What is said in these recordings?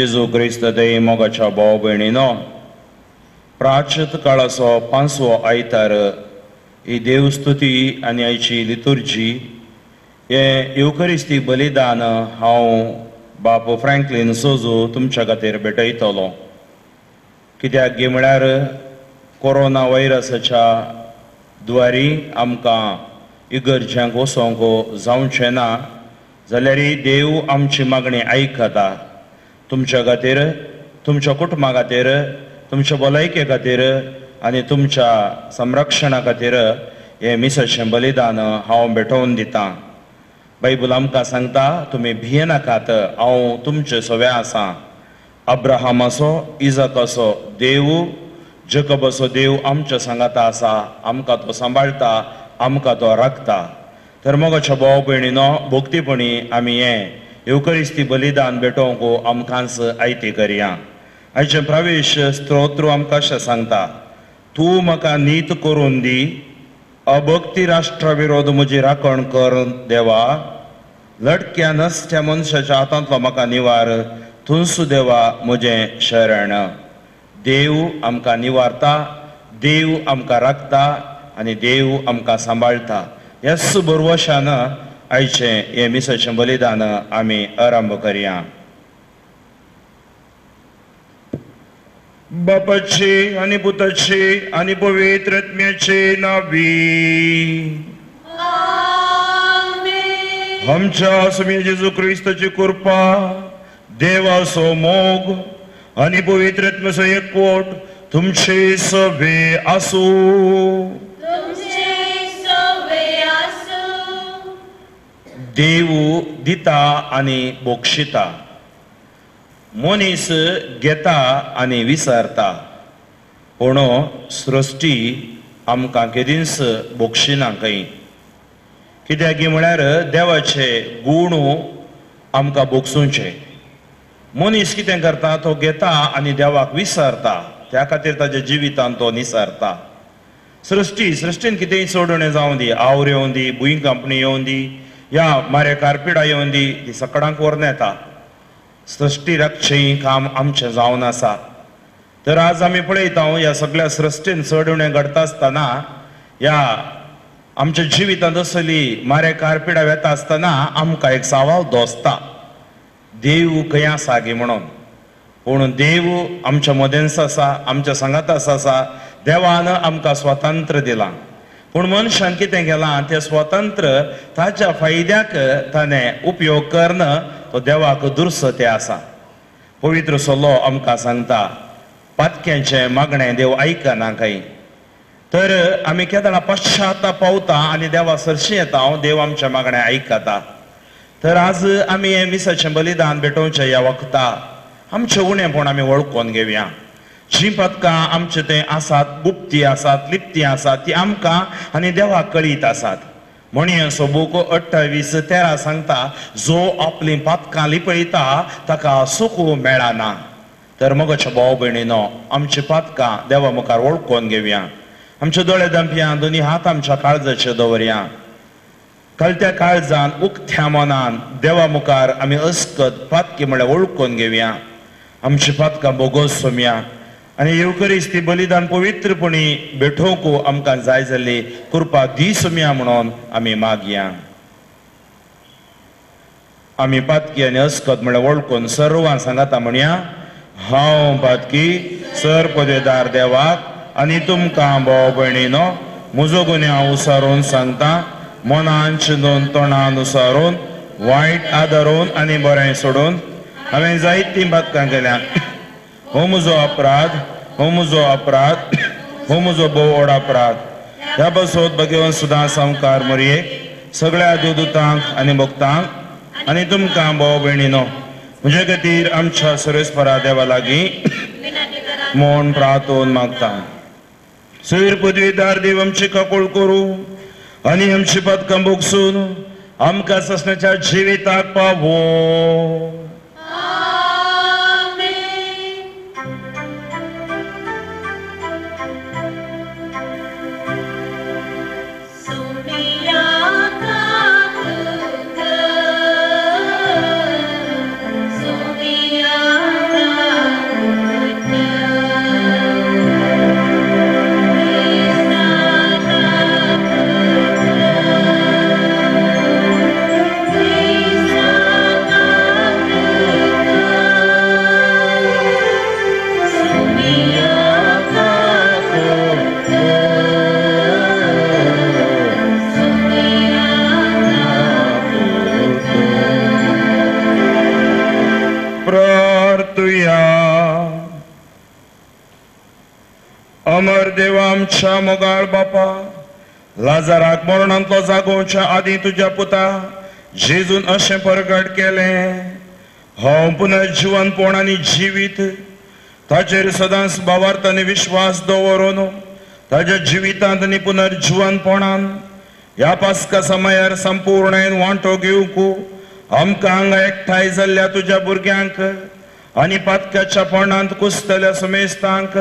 जेजू क्रिस्त देई मोगाच्या भाव भयणीनो, प्राचीत काळाचो पांचवो आयतार ही देवस्तुती आनी आयची लितुर्जी हें येवकरिस्ती बलिदान हांव बाप फ्रँकलीन सोजू तुमच्या खातीर भेटयतलो. कित्याक गे म्हळ्यार कोरोना व्हायरसाच्या द्वारी आमकां इगर्ज्यांक वचोंक जावचें ना जाल्यार देव आमची मागणी आयकता. तुमच्या खातीर, तुमच्या कुटुंबा खातीर, तुमच्या भलायके खातीर आनी तुमच्या संरक्षणा खातीर हें मिसाचें बलिदान हांव भेटोवन दितां. बायबल आमकां सांगता, तुमी भियेनाकात, हांव तुमचे सवे आसा. अब्राहमाचो, इजाकाचो देव, जकबाचो देव आमच्या सांगाता आसा. आमकां तो सांबाळटा, आमकां तो राखता. तर मोगाच्या भाव भयणीनो, भक्तीपणी आमी हें येवकरिस्ती बलिदान भेटोवंक आमकांच आयती करया. आयचें प्रवेश स्तोत्र आमकां अशें सांगता, तूं म्हाका नीत करून दी, अभक्ती राष्ट्रा विरोध म्हजी राखण कर देवा, लटक्या नसत्या मनशाच्या हातांतलो म्हाका निवार, तुंसू देवा म्हजें शरण. देव आमकां निवारता, देव आमकां राखता आनी देव आमकां सांबाळटा. ह्याच बरवशान आयचें हें मिसाचें बलिदान आमी आरंभ करया. बापाची आनी पुताची आनी पवित्र आत्म्याचे नावी आमच्या स्वामी जेजू क्रिस्ताची कृपा, देवाचो मोग आनी पवित्र आत्म्याचो एकवट तुमचे सवे आसूं. देव दिता आनी बोक्षिता, मनीस घेता आनी विसरता, पूण सृश्टी आमकां केदींच बोक्षिना खंय. कित्याक म्हळ्यार देवाचे गूण आमकां बोगसुचे. मनीस कितें करता, तो घेता आनी देवाक विसरता, त्या खातीर ताच्या जिवितान तो निसरता. सृश्टी सृश्टीन कितेंय चड जावं दी, आवर येवं दी, भूंयकांपणी येवं दी, या मारे कारपिडा येवन दी, ती सकडांक व्हरून येता. सृश्टी राखचें काम आमचें जावन आसा. तर आज आमी पळयता ह्या सगळ्या सृश्टीन चड उणें घडटा आसतना, ह्या आमच्या जिवितांत असली मारे कारपिडा वेता आसतना आमकां एक सवाल दोसता, देव खंय आसा गी म्हणून. पूण देव आमच्या मदेंच आसा, आमच्या सांगात आसा. देवान आमकां स्वातंत्र्य दिलां, पूण मनशान कितें केलां, तें स्वतंत्र ताच्या फायद्याक ताणें उपयोग करून तो देवाक दुर्सते आसा. पवित्र सल्लो आमकां सांगता, पातक्यांचें मागणें देव आयकना खंय. तर आमी केन्ना पश्चाताप पावता आनी देवा सरशी येता, देव आमचें मागणें आयकता. तर आज आमी हें मिसाचें बलिदान भेटोवचें ह्या वखता आमचें उणेंपण आमी वळखून घेवया. जीं पदकां आमचे थंय आसात, गुप्ती आसात, लिप्ती आसात, ती आमकां आनी देवाक कळीत आसात. म्हणयाचो बूक 28:13 सांगता, जो आपलीं पातकां लिपयता ताका सुख मेळना. तर मोगाच्या भाव भयणीनो, आमची पातकां देवा मुखार वळखून घेवया. आमचे दोळे दंपया, दोनी हात आमच्या काळजाचेर दवरया. कळत्या काळजान, उक्त्या मनान देवा मुखार आमी अस्कत पातकी म्हळ्यार वळखून घेवया. आमची पातकां बोगोस सोमया आनी येवकरिस्ती बलिदान पवित्रपणी भेटोवंक आमकां जाय जाल्ली कृपा दी सोमया म्हणून आमी मागया. आमी पातकी आनी अस्कत म्हळ्यार वळखून सर्वां सांगाता म्हणया, हांव पातकी सर पदेदार देवाक आनी तुमकां भाव भयणीनो म्हजो गुन्यांव उसारून सांगता, मनान चिंतून तोंडान उसारून वायट आदारून आनी बरें सोडून हांवें जायतीं पातकां केल्या. हो म्हजो अपराध, हो म्हजो अपराध, हो म्हजो भोव व्हड अपराध. ह्या बसोत भगवंत सुद्दां सामकार मोरयेक सगळ्या देवदूतांक आनी भक्तांक आनी तुमकां भाव भयणीनो म्हजे खातीर आमच्या सुरेस्परा देवा लागीं म्हूण प्रार्थोन मागता. सैर पदवीदार देव आमची काकूळ करूं आनी आमची पदकां भोगसून आमकां ससण्याच्या जिविताक पावो. Sonia. आमच्या मोगाळ बापा, लाजाराक मरणांतलो जागोवच्या आदीं तुज्या पुता जेजून अशें परगट केलें, हांव पुनर्जिवनपण आनी जिवीत, ताचेर सदांच भावार्थ आनी विश्वास दवरून ताज्या जिवितांत आनी पुनर्जिवनपणान ह्या पास्का समयार संपूर्णायेन वांटो घेवंक आमकां हांगा एकठांय जाल्ल्या तुज्या भुरग्यांक आनी पातकाच्या पोंडांत कुसतल्या समेस्तांक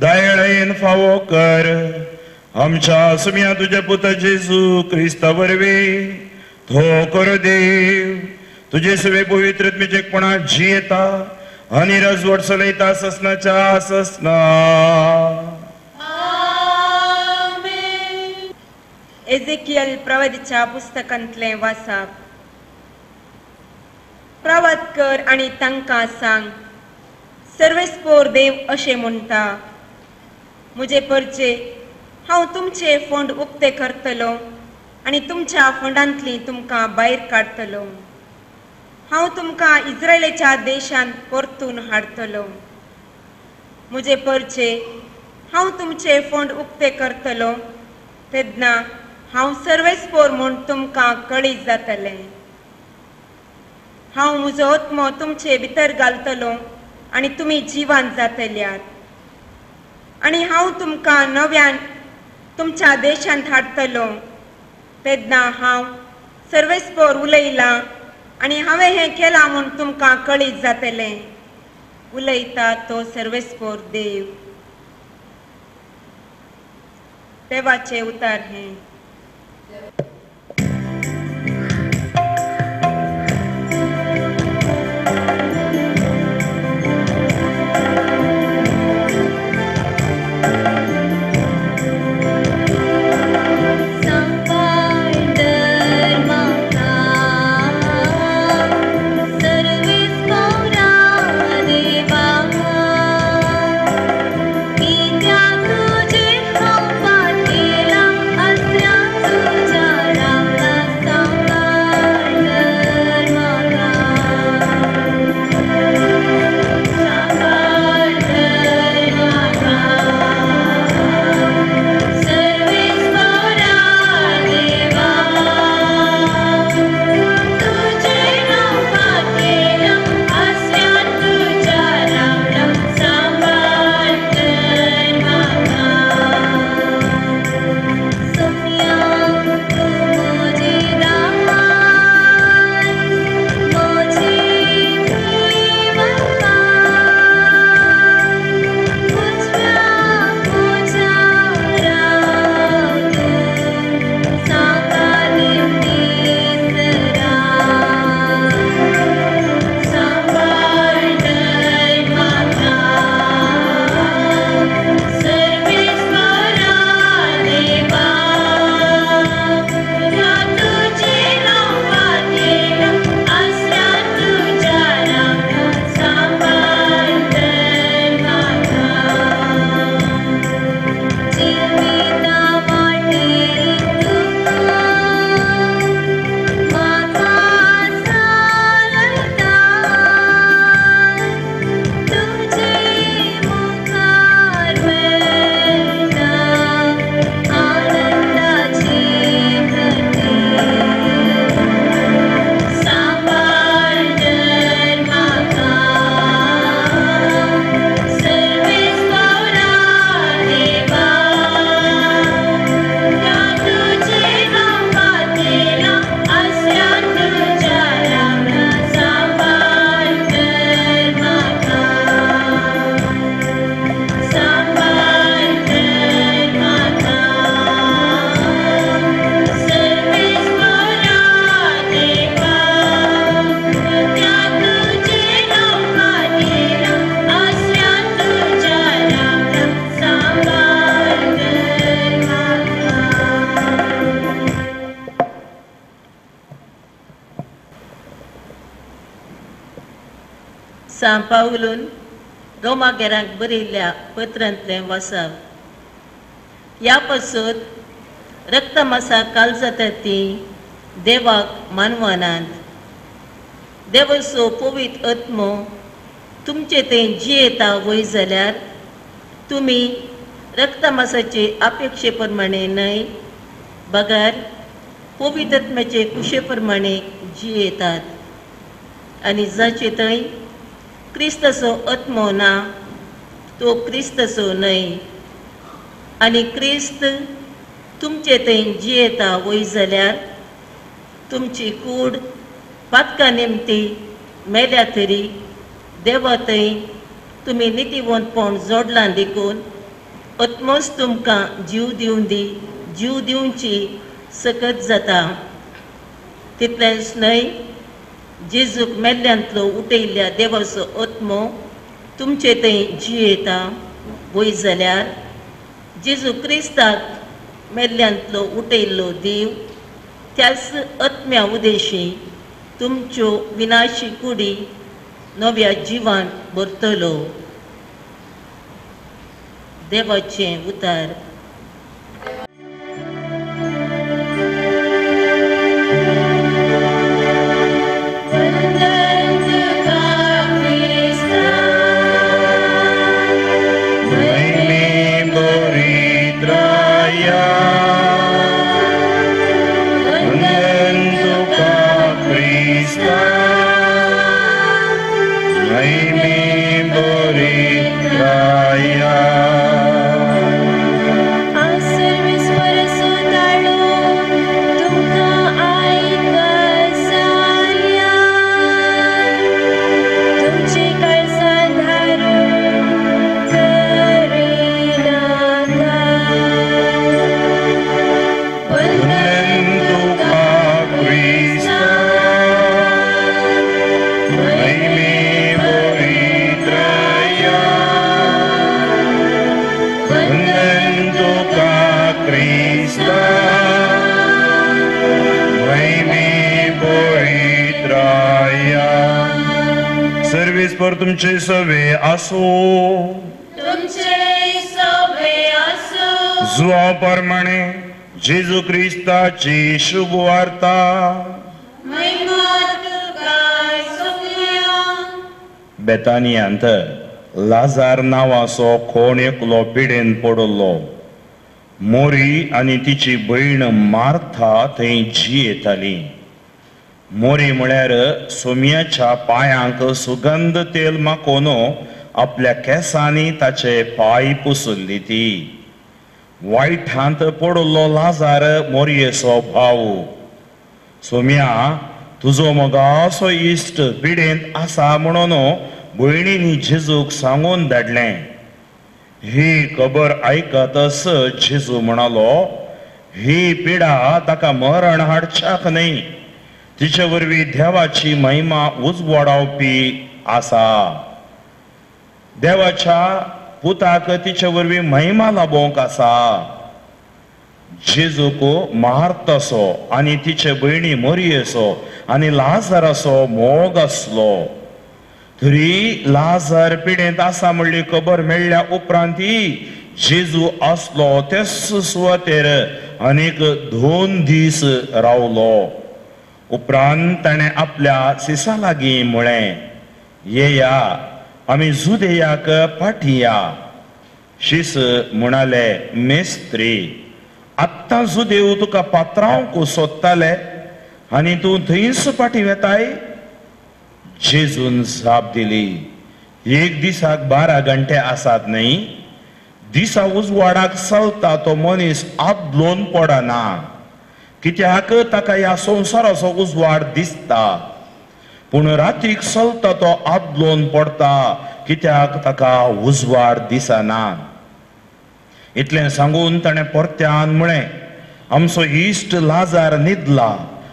दयेन फावो कर. आमच्या सुम्या तुज्या पुता जेजू क्रिस्ता वरवीं तो कर देव तुजे सवे पवित्र आत्म्याचेपणात जियेता आनी राजवट चलयता ससनाच्या ससना. एजेकियल प्रवादीच्या पुस्तकांतलें वाचप. प्रवाद कर आनी तांकां सांग, सर्वेस्पोर देव अशें म्हणटा, म्हजे परचे हांव तुमचे फोंड उक्ते करतलो आनी तुमच्या फोंडांतली तुमकां भायर काडटलो. हांव तुमकां इस्रायलाच्या देशांत परतून हाडटलो. म्हजे परचे हांव तुमचे फोंड उक्ते करतलो तेन्ना हांव सर्वेस्पोर म्हूण तुमकां कळीत जातलें. हांव म्हजो आत्मो तुमचे भितर घालतलो आनी तुमी जिवान जातल्यात आनी हांव तुमकां नव्यान तुमच्या देशांत हाडटलो. तेन्ना हांव सर्वेस्पोर उलयलां आनी हांवें हें केलां म्हूण तुमकां कळीत जातलें. उलयता तो सर्वेस्पोर देव. देवाचें उतार हें. सां पावलून रोमागेरांक बरयल्ल्या पत्रांतलें वाचप. ह्या पासत रक्तमासा कालजाता तीं देवाक मानवनात. देवाचो पवित्र आत्मो तुमचे थंय जियेता वय जाल्यार तुमी रक्तमासाचे अपेक्षे प्रमाणे न्हय बगर पवित्रत्म्याचे कुशे प्रमाणे जियेतात. आनी जाचे थंय क्रिस्ताचो आत्मो ना तो क्रिस्ताचो न्हय. आनी क्रिस्त तुमचे थंय जियेता वय जाल्यार तुमची कूड पातका निमती मेल्या तरी देवा थंय तुमी नितीवंतपण जोडलां देखून आत्मोच तुमकां जीव दिवन दी जीव दिवची सकत जाता. तितलेंच न्हय, जेजूक मेल्ल्यांतलो उठयल्ल्या देवाचो आत्मो तुमचे थंय जियेता वय जाल्यार जेजू क्रिस्ताक मेल्ल्यांतलो उठयल्लो देव त्याच आत्म्या उदेशी तुमच्यो विनाशी कुडी नव्या जिवान भरतलो. देवाचें उतार. सर्वेस्पर तुमचे सवे आसो, तुमचे सवे आसो. जुआ प्रमाणे जेजू क्रिस्ताची शुभ वार्ता. महिमा तुका सोबल्या. बेतानियांत लाजार नांवाचो कोण एकलो पिडेन पडिल्लो. मोरी आनी तिची भयण मार्था थंय जियेताली. मोरी म्हळ्यार सोम्याच्या पांयांक सुगंध तेल माकोन आपल्या केंसांनी ताचे पांय पुसल्ली ती. वायठांत पडिल्लो लाजार मोरयेचो भाव. सोम्या तुजो मोगासो इश्ट पिडेंत आसा म्हणून भयणींनी जेजूक सांगून धाडलें. ही खबर आयकतच जेजू म्हणालो, ही पिडा ताका मरण हाडच्याक न्हय, तिचे वरवीं देवाची महिमा उजवाडावपी आसा. देवाच्या पुताक तिचे वरवीं महिमा लाभोवंक आसा. जेजूक मार्ताचो आनी तिचे भयणी मोरयेचो आनी लाजाराचो मोग आसलो. तरी लाजार पिडेंत आसा म्हणली खबर मेळ्ळ्या उपरांत जेजू आसलो तेच सुवातेर आनीक 2 दीस रावलो. उपरांत ताणें आपल्या सिसा लागीं म्हळें, येया आमी जुदेयाक पाठया. शीस म्हणाले, मेस्त्री आत्तां जुदेव तुका पात्रांवक सोदताले आनी तूं थंयच फाटीं वेताय. जेजून जाप दिली, एक दिसाक 12 घंटे आसात न्हय? दिसा उजवाडाक चलता तो मनीस आदलोन पडना, कित्याक ताका ह्या संवसाराचो उजवाड दिसता. पूण रातीक चलता तो आदलोन पडटा, कित्याक ताका उजवाड दिसना. इतलें सांगून ताणें परत्यान म्हळें, आमचो इश्ट लाजार न्हिदला,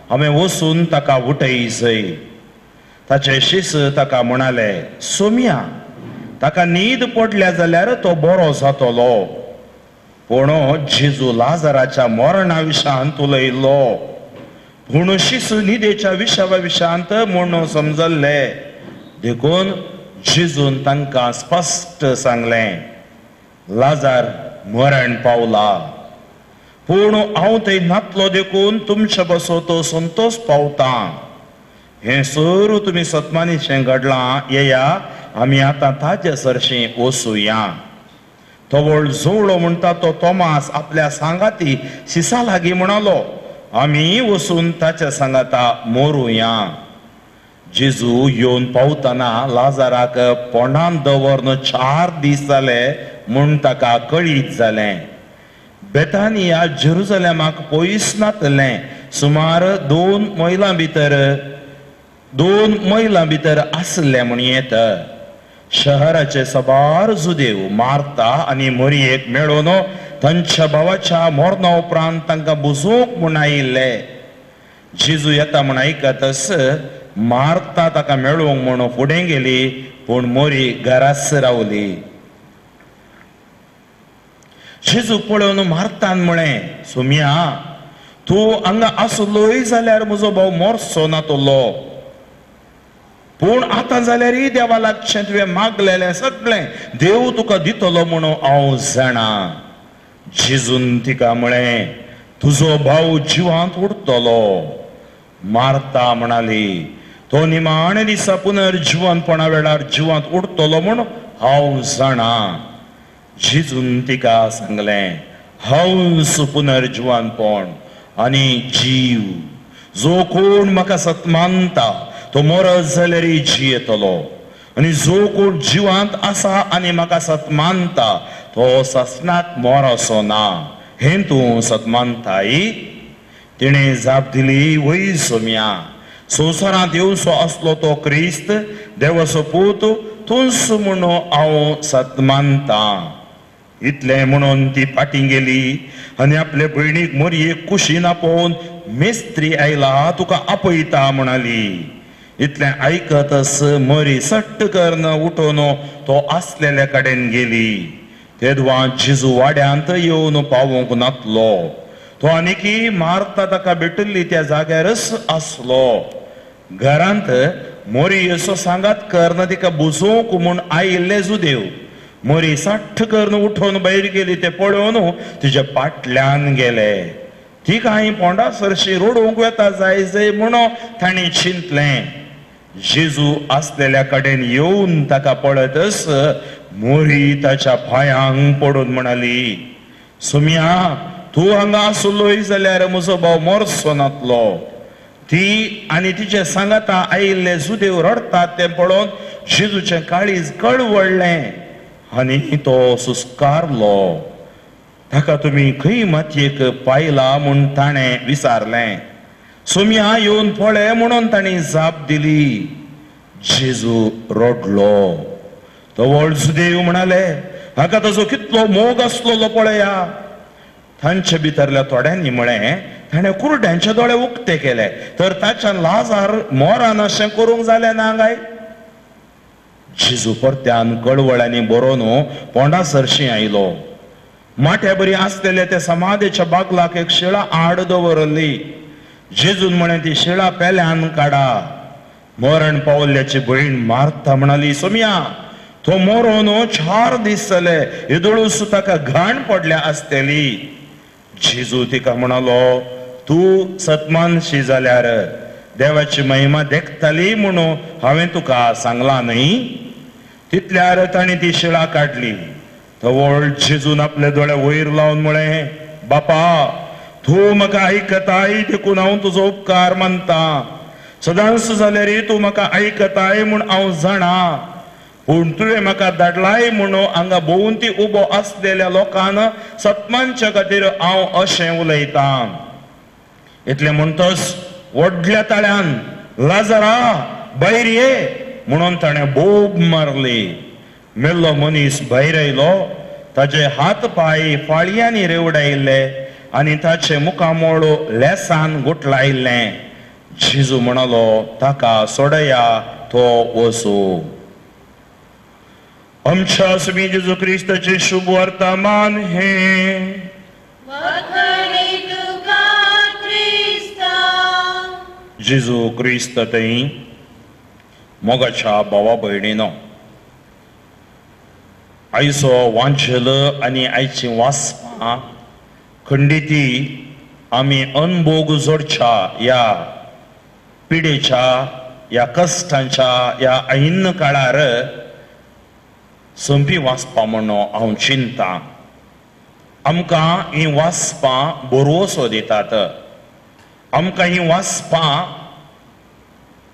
हांवें वचून ताका उठयसय. ताचे शिस ताका म्हणाले, सोम्या ताका न्हीद पडल्या जाल्यार तो बरो जातलो. पूण जेजू लाजाराच्या मरणा विशांत उलयलो, पूण शिस न्हिदेच्या विशया विशांत म्हणून समजल्ले. देखून जेजून तांकां स्पश्ट सांगलें, लाजार मरण पावला, पूण हांव थंय नातलो देखून तुमचे बसो तो संतोष पावता. हें सरू तुमी सतमानीचें घडलां, येया आमी आतां ताजे सरशीं वचुया. तवळ जोवळो म्हणटा तो तोमास आपल्या सांगाती शिसा लागीं म्हणालो, आमी वचून ताच्या सांगाता मोरुया. जेजू येवन पावतना लाजाराक पोंडान दवरन 4 दीस जाले म्हूण ताका कळीत जालें. बेतानिया जेरुजलेमाक पयस नातलें, सुमार 2 मैलां भितर आसलें म्हूण येत. शहराचे सबार जुदेव मार्ता आनी मोरयेक मेळोन तांच्या भावाच्या मरणा उपरांत तांकां बुजोवंक म्हूण आयिल्ले. जेजू येता म्हूण आयकतच मार्ता ताका मेळोवंक म्हूण फुडें गेली, पूण मोरी घराच रावली. जेजू पळोवन मार्तान म्हळें, सोम्या, तूं हांगा आसलोय जाल्यार म्हजो भाव मरचो नातलो, पूण आतां जाल्यारय देवा लागचें तुवें मागलेलें सगळें देव तुका दितलो म्हणून हांव जाणा. जेजून तिका म्हळें, तुजो भाव जिवांत उरतलो. मार्ता म्हणाली, तो निमाणे दिसा पुनर्जिवनपणा वेळार जिवांत उरतलो म्हूण हांव जाणा. जेजून तिका सांगलें, हांवच पुनर्जिवनपण आनी जीव, जो कोण म्हाका सत मानता तो मरत जाल्यार जियेतलो, आनी जो कोण जिवांत आसा आनी म्हाका सत मानता तो ससनाक मरसो ना. हें तूं सत मानताय? तिणें जाप दिली, वय सोम्या, संवसारांत येवचो आसलो तो क्रिस्त देवाचो पूत तूंच म्हणून हांव सत मानता. इतलें म्हणून ती फाटीं गेली आनी आपले भयणीक मोरयेक कुशीन आपोवन मेस्त्री आयला तुका आपयता म्हणाली. इतलें आयकतच मोरी सट्ट करन उठोवन तो आसलेल्या कडेन गेली. तेदवा जेजू वाड्यांत येवन पावोवंक नातलो. तो आनीकी मार्ता ताका भेटिल्ली त्या जाग्यारच आसलो. घरांत मोरयेचो सांगात करन तिका बुजोवंक म्हूण आयिल्ले जुदेव मोरी साठ्ठ करन उठोवन भायर गेली ते पळोवन तिच्या फाटल्यान गेले. ती कांय पोंडा सरशी रडोवंक वेता जाय जाय म्हणून तांणी चिंतलें. जेजू आसलेल्या कडेन येवन ताका पळयतच मोरी ताच्या पांयांक पडून म्हणाली, सोम्या, तूं हांगा आसलोय जाल्यार म्हजो भाव मरचो नातलो. ती आनी तिचे सांगाता आयिल्ले जुदेव रडटात तें पळोवन जेजूचें काळीज कळवळ्ळें आनी तो सुस्कारलो. ताका तुमी खंय मातयेक पायला म्हूण ताणें विचारलें. सोम्या येवन पळय म्हणून तांणी जाप दिली. जेजू रडलो. तवळ जुदेव म्हणाले, हाका ताजो कितलो मोग आसलेलो पळया. तांचे भितरल्या थोड्यांनी म्हळें, ताणें कुरड्यांचे दोळे उक्ते केले तर ताच्यान लाजार मोरान अशें करूंक जालें ना काय? जेजू परत्यान कळवळ्यांनी बरोवन पोंडा सरशीं आयलो. माट्या बरी आसलेल्या त्या समाधेच्या बागलाक एक शिळा आड दवरली. जेजून म्हळें, ती शिळा पेल्यान काडा. मरण पावल्ल्याची भयण मार्ता म्हणाली, सोम्या, तो मरोन 4 दीस जाले, येदोळूच ताका घाण पडल्या आसतली. जेजू तिका म्हणालो, तूं सतमानशी जाल्यार देवाची महिमा देखताली म्हणून हांवें तुका सांगलां न्हय? तितल्यार ताणें ती शिळा काडली. तवळ जेजून आपले दोळे वयर लावन म्हळें, बापा, तूं म्हाका आयकताय देखून हांव तुजो उपकार मानता. सदांच जाल्यार तूं म्हाका आयकताय म्हूण हांव जाणा, पूण तुवें म्हाका धाडलाय म्हणून हांगा भोंवती उबो आसलेल्या लोकान सतमानच्या खातीर हांव अशें उलयतां. इतलें म्हणटच व्हडल्या ताळ्यान, लाजरा भायर ये म्हणून ताणें बोब मारली. मेल्लो मनीस भायर आयलो. ताजे हात पांय फाळयांनी रेवडायिल्ले आनी ताचे मुखामळ लेसान गुठलायिल्लें. जेजू म्हणालो, ताका सोडया, तो वचूं. आमच्या स्वामी जेजू क्रिस्ताचें शुभ वर्तमान हें. जेजू क्रिस्त थंय मोगाच्या भावा भयणीनो, आयचो वांचेल आनी आयची वाचपां खंडिती आमी अनभोग जोडच्या ह्या पिडेच्या, ह्या कश्टांच्या, ह्या अहिन्न काळार सोंपी वाचपां म्हणून हांव चिंता. आमकां हीं वाचपां बरोवसो दितात, आमकां हीं वाचपां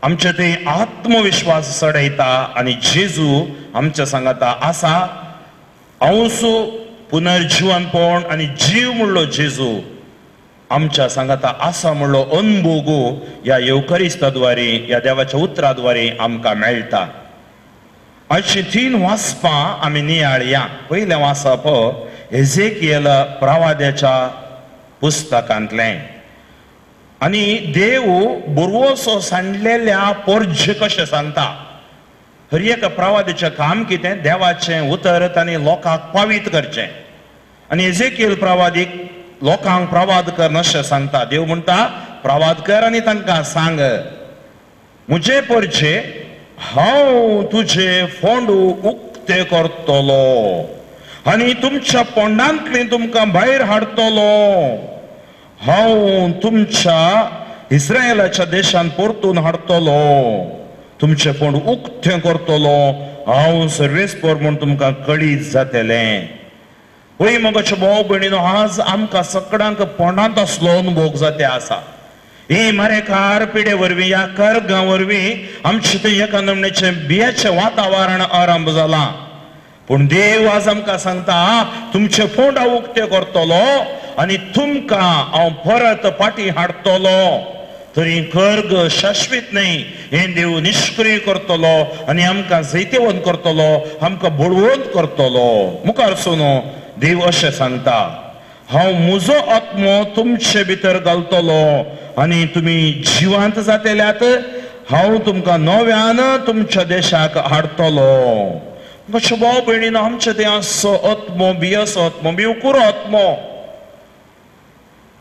आमचे थंय आत्मविश्वास चडयता आनी जेजू आमच्या सांगाता आसा. हांवसो पुनर्जिवनपण आनी जीव म्हणलो जेजू आमच्या सांगाता आसा म्हणलो अनभोगो ह्या येवकरिस्ताद्वारे, ह्या देवाच्या उतराद्वारे आमकां मेळटा. अशीं तीन वाचपां आमी नियाळया. पयलें वाचप एझेकियल प्रवाद्याच्या पुस्तकांतलें आनी देव बरवसो सांडलेल्या पोर्ज कशें सांगता. हर एका प्रवाद्याचें काम कितें? देवाचें उतर तांणी लोकांक पावीत करचें. आनी एझेकियल प्रवादीक लोकांक प्रवाद कर अशें सांगता. देव म्हणटा प्रवाद कर आनी तांकां सांग, म्हजे परचे हांव तुजे फोंडू उक्ते करतलो आनी तुमच्या पोंडांतली तुमकां भायर हाडटलो. हांव तुमच्या इस्रायलाच्या देशांत परतून हाडटलो, तुमचें फोंड उक्तें करतलो, हांव सर्वेस्पर म्हूण तुमकां कळीत जातलें. वय मगाचे भाव भयणीनो, आज आमकां सगळ्यांक पोंडांत असलो अनुभोग जाते आसा. ही मारेकार पिडे वरवीं, ह्या कर्गां वरवीं आमचे थंय एका नमण्याचें बियाचें वातावरण आरंभ जालां. पूण देव आज आमकां सांगता, तुमचे फोंड हांव उक्ते करतलो आनी तुमकां हांव परत फाटीं हाडटलो. तरी कर्ग शाश्वीत न्हय, हें देव निश्क्रीय करतलो आनी आमकां जैतिवंत करतलो, आमकां बळवंत करतलो. मुखार सुनो, देव अशें सांगता, हांव म्हजो आत्मो तुमचे भितर घालतलो आनी तुमी जिवांत जातल्यात. हांव तुमकां नव्यान तुमच्या देशाक हाडटलो. कशें भाव भयणीनो, आमचे थंय आसचो आत्मो, बियसो आत्मो, भिवकुरो आत्मो.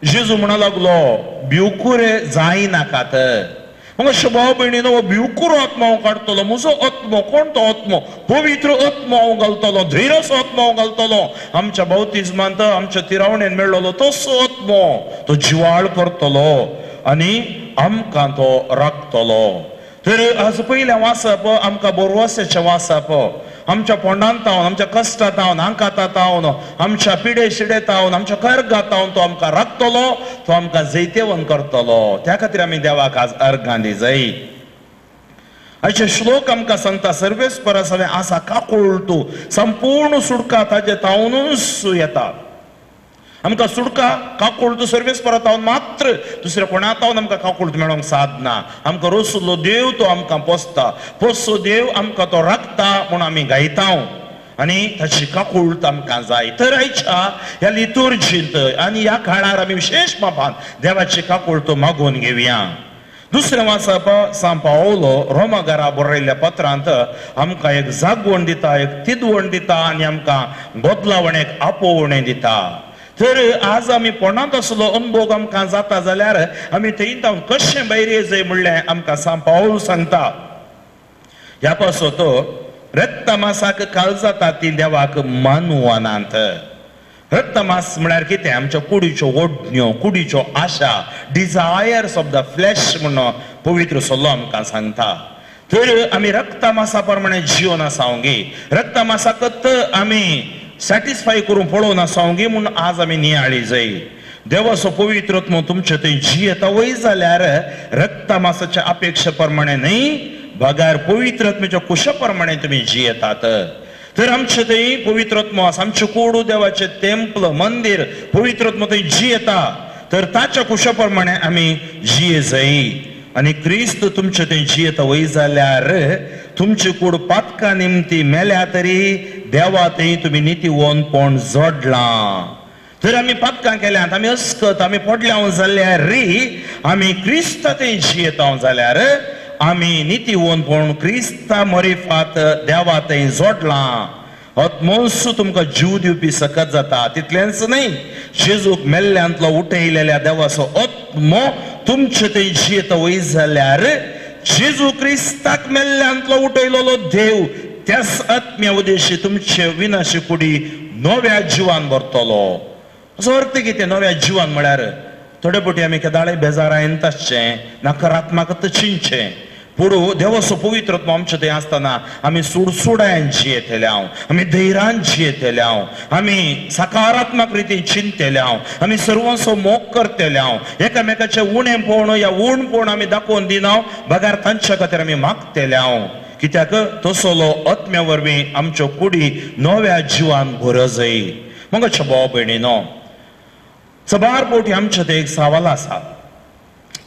जेजू म्हणा लागलो, भिवकुरे जायनाकात. मग भाव भयणीनो, हो भिवकुरो आत्मो हांव काडटलो. म्हजो आत्मो, कोण तो आत्मो? पवित्र आत्मो हांव घालतलो, धैर्याचो आत्मो हांव घालतलो. आमच्या बावतिज्मांत आमच्या तिरावणेन मेळ्ळलो तसो आत्मो तो जिवाळ करतलो आनी आमकां तो राखतलो. तर आज पयलें वाचप आमकां बोरवासाचें वाचप आमच्या पोंडांत तावन, आमच्या कश्टांत तावन, आंकांता तावन, आमच्या पिडे शिडे तावन, आमच्या कर्गां तावन तो आमकां राखतलो, तो आमकां जैतेवंत करतलो. त्या खातीर आमी देवाक आज अर्घां दिजाय. अशे श्लोक आमकां सांगता, सर्वेस्परा सगळें आसा काकुळटू, संपूर्ण सुटका ताजे तावनूच येता. आमकां सुटका काकुळटू सर्वेस्परा तावन मात्र, दुसऱ्या कोणा तावन आमकां काकुळट मेळोंक सादना. आमकां रोसलो देव तो आमकां पोसता, पोसचो देव आमकां तो राखता म्हूण आमी गायता आनी ताची काकुळट आमकां जाय. तर आयच्या ह्या लितुर्जींत आनी ह्या काळार आमी विशेश मापान देवाची काकुळट मागून घेवया. दुसरें वाचप सांत पावलो रोमागारा बरयल्ल्या पत्रांत आमकां एक जागवण दिता, एक तिदवण दिता आनी आमकां बदलावण, एक आपोवणें दिता. तर आज आमी पोंडांत असलो अनुभोग आमकां जाता जाल्यार आमी थंय तावन कशें भायर येजय म्हणलें आमकां सांत पावल सांगता. ह्या पासत रक्तमासाक काल जाता ती देवाक मानवनात. रक्तमास म्हळ्यार कितें? आमच्या कुडीच्यो ओडण्यो, कुडीच्यो आशा, डिजायर्स ऑफ the flash म्हणून पवित्र सल्लो आमकां सांगता. तर आमी रक्तमासा प्रमाणे जिवन आसावंगी, रक्तमासाकच आमी सॅटिस्फाय करून पळोवन आसावंगी म्हूण आज आमी नियाळी जाय. देवाचो पवित्र आत्मो तुमचे थंय जियेता वय जाल्यार रक्तमासाच्या अपेक्षे प्रमाणे न्हय, बगार पवित्र आत्म्याच्या कुशा प्रमाणे तुमी जियेतात. तर आमचे थंय पवित्र आत्मो आसा, आमचे कोडू देवाचें टेम्पल मंदीर पवित्र आत्मो थंय जियेता. तर ताच्या कुशा प्रमाणे आमी जिये जाय. आनी क्रिस्त तुमचे थंय जियेता वय जाल्यार तुमची कूड पातका निमती मेल्या तरी देवा थंय तुमी नितीवंतपण जोडलां. तर आमी पातकां केल्यात, आमी अस्कत, आमी पडल्या जाल्यार री आमी क्रिस्ता थंय जियेता जाल्यार आमी नितीवंतपण क्रिस्ता मरिफात देवा थंय जोडलां. आत्मोन्सू तुमकां जीव दिवपी सकत जाता. तितलेंच न्हय, जेजूक मेल्ल्यांतलो उठयलेल्या देवाचो आत्मो तुमचे थंय जियेता वय जाल्यार जेजू क्रिस्ताक मेल्ल्यांतलो उठयलेलो देव त्याच आत्म्या उद्देशी तुमचे विनाशी कुडी नव्या जिवान भरतलो. असो अर्थ कितें नव्या जिवान म्हळ्यार थोडे फावटी आमी केदाळे बेजारायन आसचें, नकारात्मक चिंतचें. पूण देवाचो पवित्र आत्मो आमचे थंय आसतना आमी सुडसुडायन जियेतले हांव, आमी धैर्यान जियेतले हांव, आमी सकारात्मक रितीन चिंतले हांव, आमी सर्वांचो मोग करतले हांव. एकामेकाचें उणें पळोवन या ऊण पळोवन आमी दाखोवन दिना, बगार तांच्या खातीर आमी मागतले हांव. कित्याक तसलो आत्म्या वरवीं आमच्यो कुडी नव्या जिवान भरजय. मगच्या भाव भयणीनो, सबार पोटी आमचे थंय एक सवाल आसा,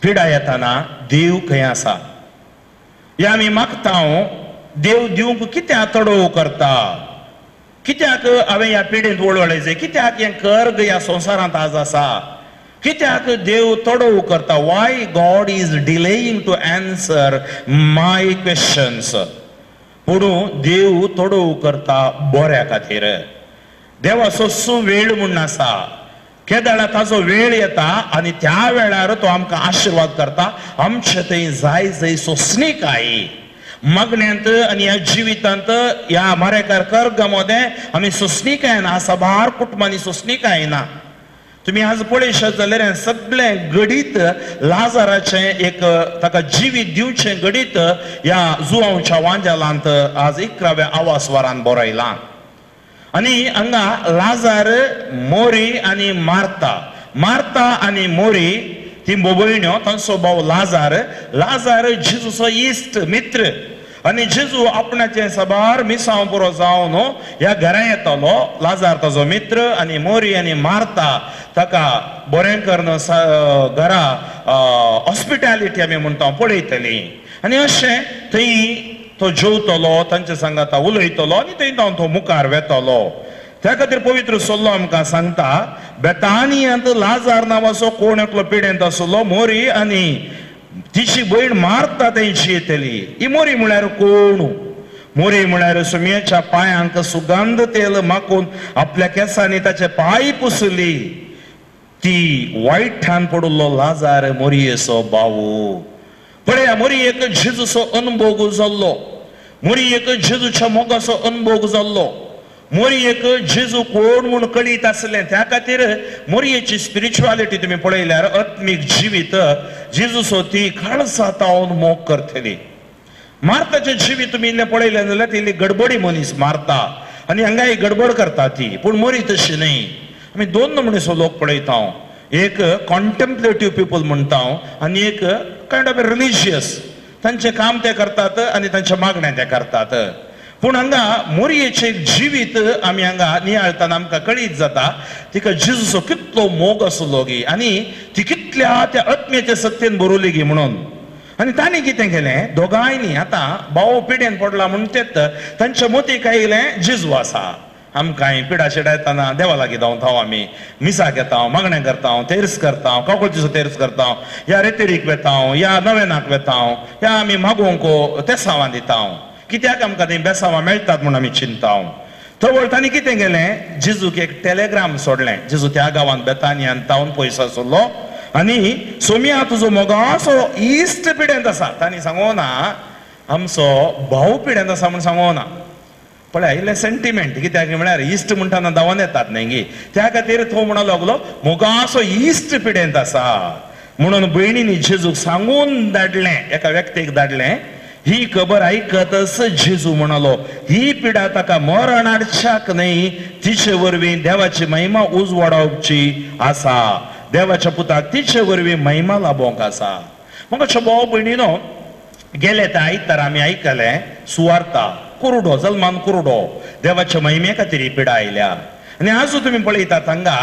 पिडा येताना देव खंय आसा? या आमी मागता देव दिवंक कित्याक तडोव करता? कित्याक हांवें ह्या पिडेंत वळवळायचें? कित्याक हें कर्ग ह्या संवसारांत आज आसा? कित्याक देव तडोव करता? Why God is delaying to answer my questions? पूण देव तडोव करता बऱ्या खातीर. देवाचो सुवेळ म्हूण आसा, केदाळा ताजो वेळ येता आनी त्या वेळार तो आमकां आशिर्वाद करता. आमचे थंय जाय जंय सोंसणीकाय मागण्यांत आनी ह्या जिवितांत ह्या मारेकार कर्गा मदें आमी सोंसणीकाय ना. साबार कुटुंबांनी सोंसणीकाय ना. तुमी आज पळयशात जाल्यार सगळें घडीत लाजाराचें एक ताका जिवीत दिवचें घडीत ह्या जुवांच्या वांजालांत आज 11व्या आवासवारान बरयलां. आनी हांगा लाजार, मोरी आनी मार्ता, मार्ता आनी मोरी ती भयण्यो, तांचो भाव लाजार. लाजार जेजूचो इश्ट मित्र आनी जेजू आपणाचें साबार मिसांव पुरो जावन ह्या घरा येतालो. लाजार ताजो मित्र आनी मोरी आनी मार्ता ताका बरें करून घरा हॉस्पिटॅलिटी आमी म्हणटा पळयतली. आनी अशें थंय तो जेवतलो, तांचे सांगाता उलयतलो आनी थंय जावन तो मुखार वेतलो. त्या खातीर पवित्र सल्लो आमकां सांगता, बेतानियांत लाजार नांवाचो कोण एकलो पिडेंत आसलो. मोरी आनी तिची भयण मार्ता तेंची येतली. ही मोरी म्हळ्यार कोण? मोरी म्हळ्यार सुमयेच्या पांयांक सुगंध तेल माखून आपल्या केंसांनी ताचे पांय पुसली. ती वायठान पडिल्लो लाजार मोरयेचो भाव. पळया, मोरयेक जेजूचो अनभोग जाल्लो, मोरयेक जेजूच्या मोगाचो अनभोग जाल्लो, मोरयेक जेजू कोण म्हूण कळीत आसलें. त्या खातीर मोरयेची स्पिरिच्युअलिटी तुमी पळयल्यार आत्मीक जिवीत जेजूचो ती काळजांत मोग करतली. मार्ताचें जिवीत तुमी इल्लें पळयलें जाल्यार ती इल्ली गडबडी मनीस मार्ता आनी हांगा गडबड करता ती. पूण मोरी तशी न्हय. आमी दोन नमुनेचो लोक पळयता, एक कॉन्टेम्पलेटीव पिपल म्हणटा आनी एक कायंड ऑफ रिलिजियस. तांचें काम ते करतात आनी तांच्या मागण्या ते करतात. पूण हांगा मोरयेचें जिवीत आमी हांगा नियाळतना आमकां कळीत जाता तिका जेजूचो कितलो मोग आसलो गी आनी ती कितल्या त्या आत्म्याच्या सत्तेन बरोवली गी म्हणून. आनी तांणी कितें केलें, दोगांयनी आतां भाव पिडेन पडला म्हूण तेत तांच्या मोतीक आयलें जेजू आसा. आमकां पिडा शिडा येतना देवा लागीं धांवता आमी, मिसाक येता, मागणें करता, तेर्स करता, काकुळतीचो तेर्स करता, ह्या रेतेरीक वेता, ह्या नवेनाक वेता, ह्या आमी मागूंक तेसावां दिता. कित्याक आमकां थंय बेसावां मेळटात म्हूण आमी चिंता. तवळ तांणी कितें केलें, जेजूक एक टेलेग्राम सोडलें. जेजू त्या गांवांत बेतानियान तावन पयस आसलो आनी सोमिया तुजो मोगाचो इश्ट पिडेंत आसा. तांणी सांगो ना आमचो भाव पिडेंत आसा म्हूण सांगो ना. पळय इल्लें सेंटिमेंट, कित्याक म्हळ्यार इश्ट म्हणटाना धांवन येतात न्ही गी. त्या खातीर तो म्हणूंक लागलो मोगाचो इश्ट पिडेंत आसा म्हणून भयणींनी जेजूक सांगून धाडलें, एका व्यक्तीक धाडलें. ही खबर आयकतच जेजू म्हणालो, ही पिडा ताका मरण हाडच्याक न्हय, तिचे वरवीं देवाची महिमा उजवाडावची आसा. देवाच्या पुताक तिचे वरवीं महिमा लाभोवंक आसा. म्हाका भाव भयणीनो, गेले ते आयतार आमी आयकलें सुवार्ता, कुरडो, जल्मान कुरडो, देवाच्या महिमे खातीर ही पिडा आयल्या. आनी आजू तुमी पळयतात हांगा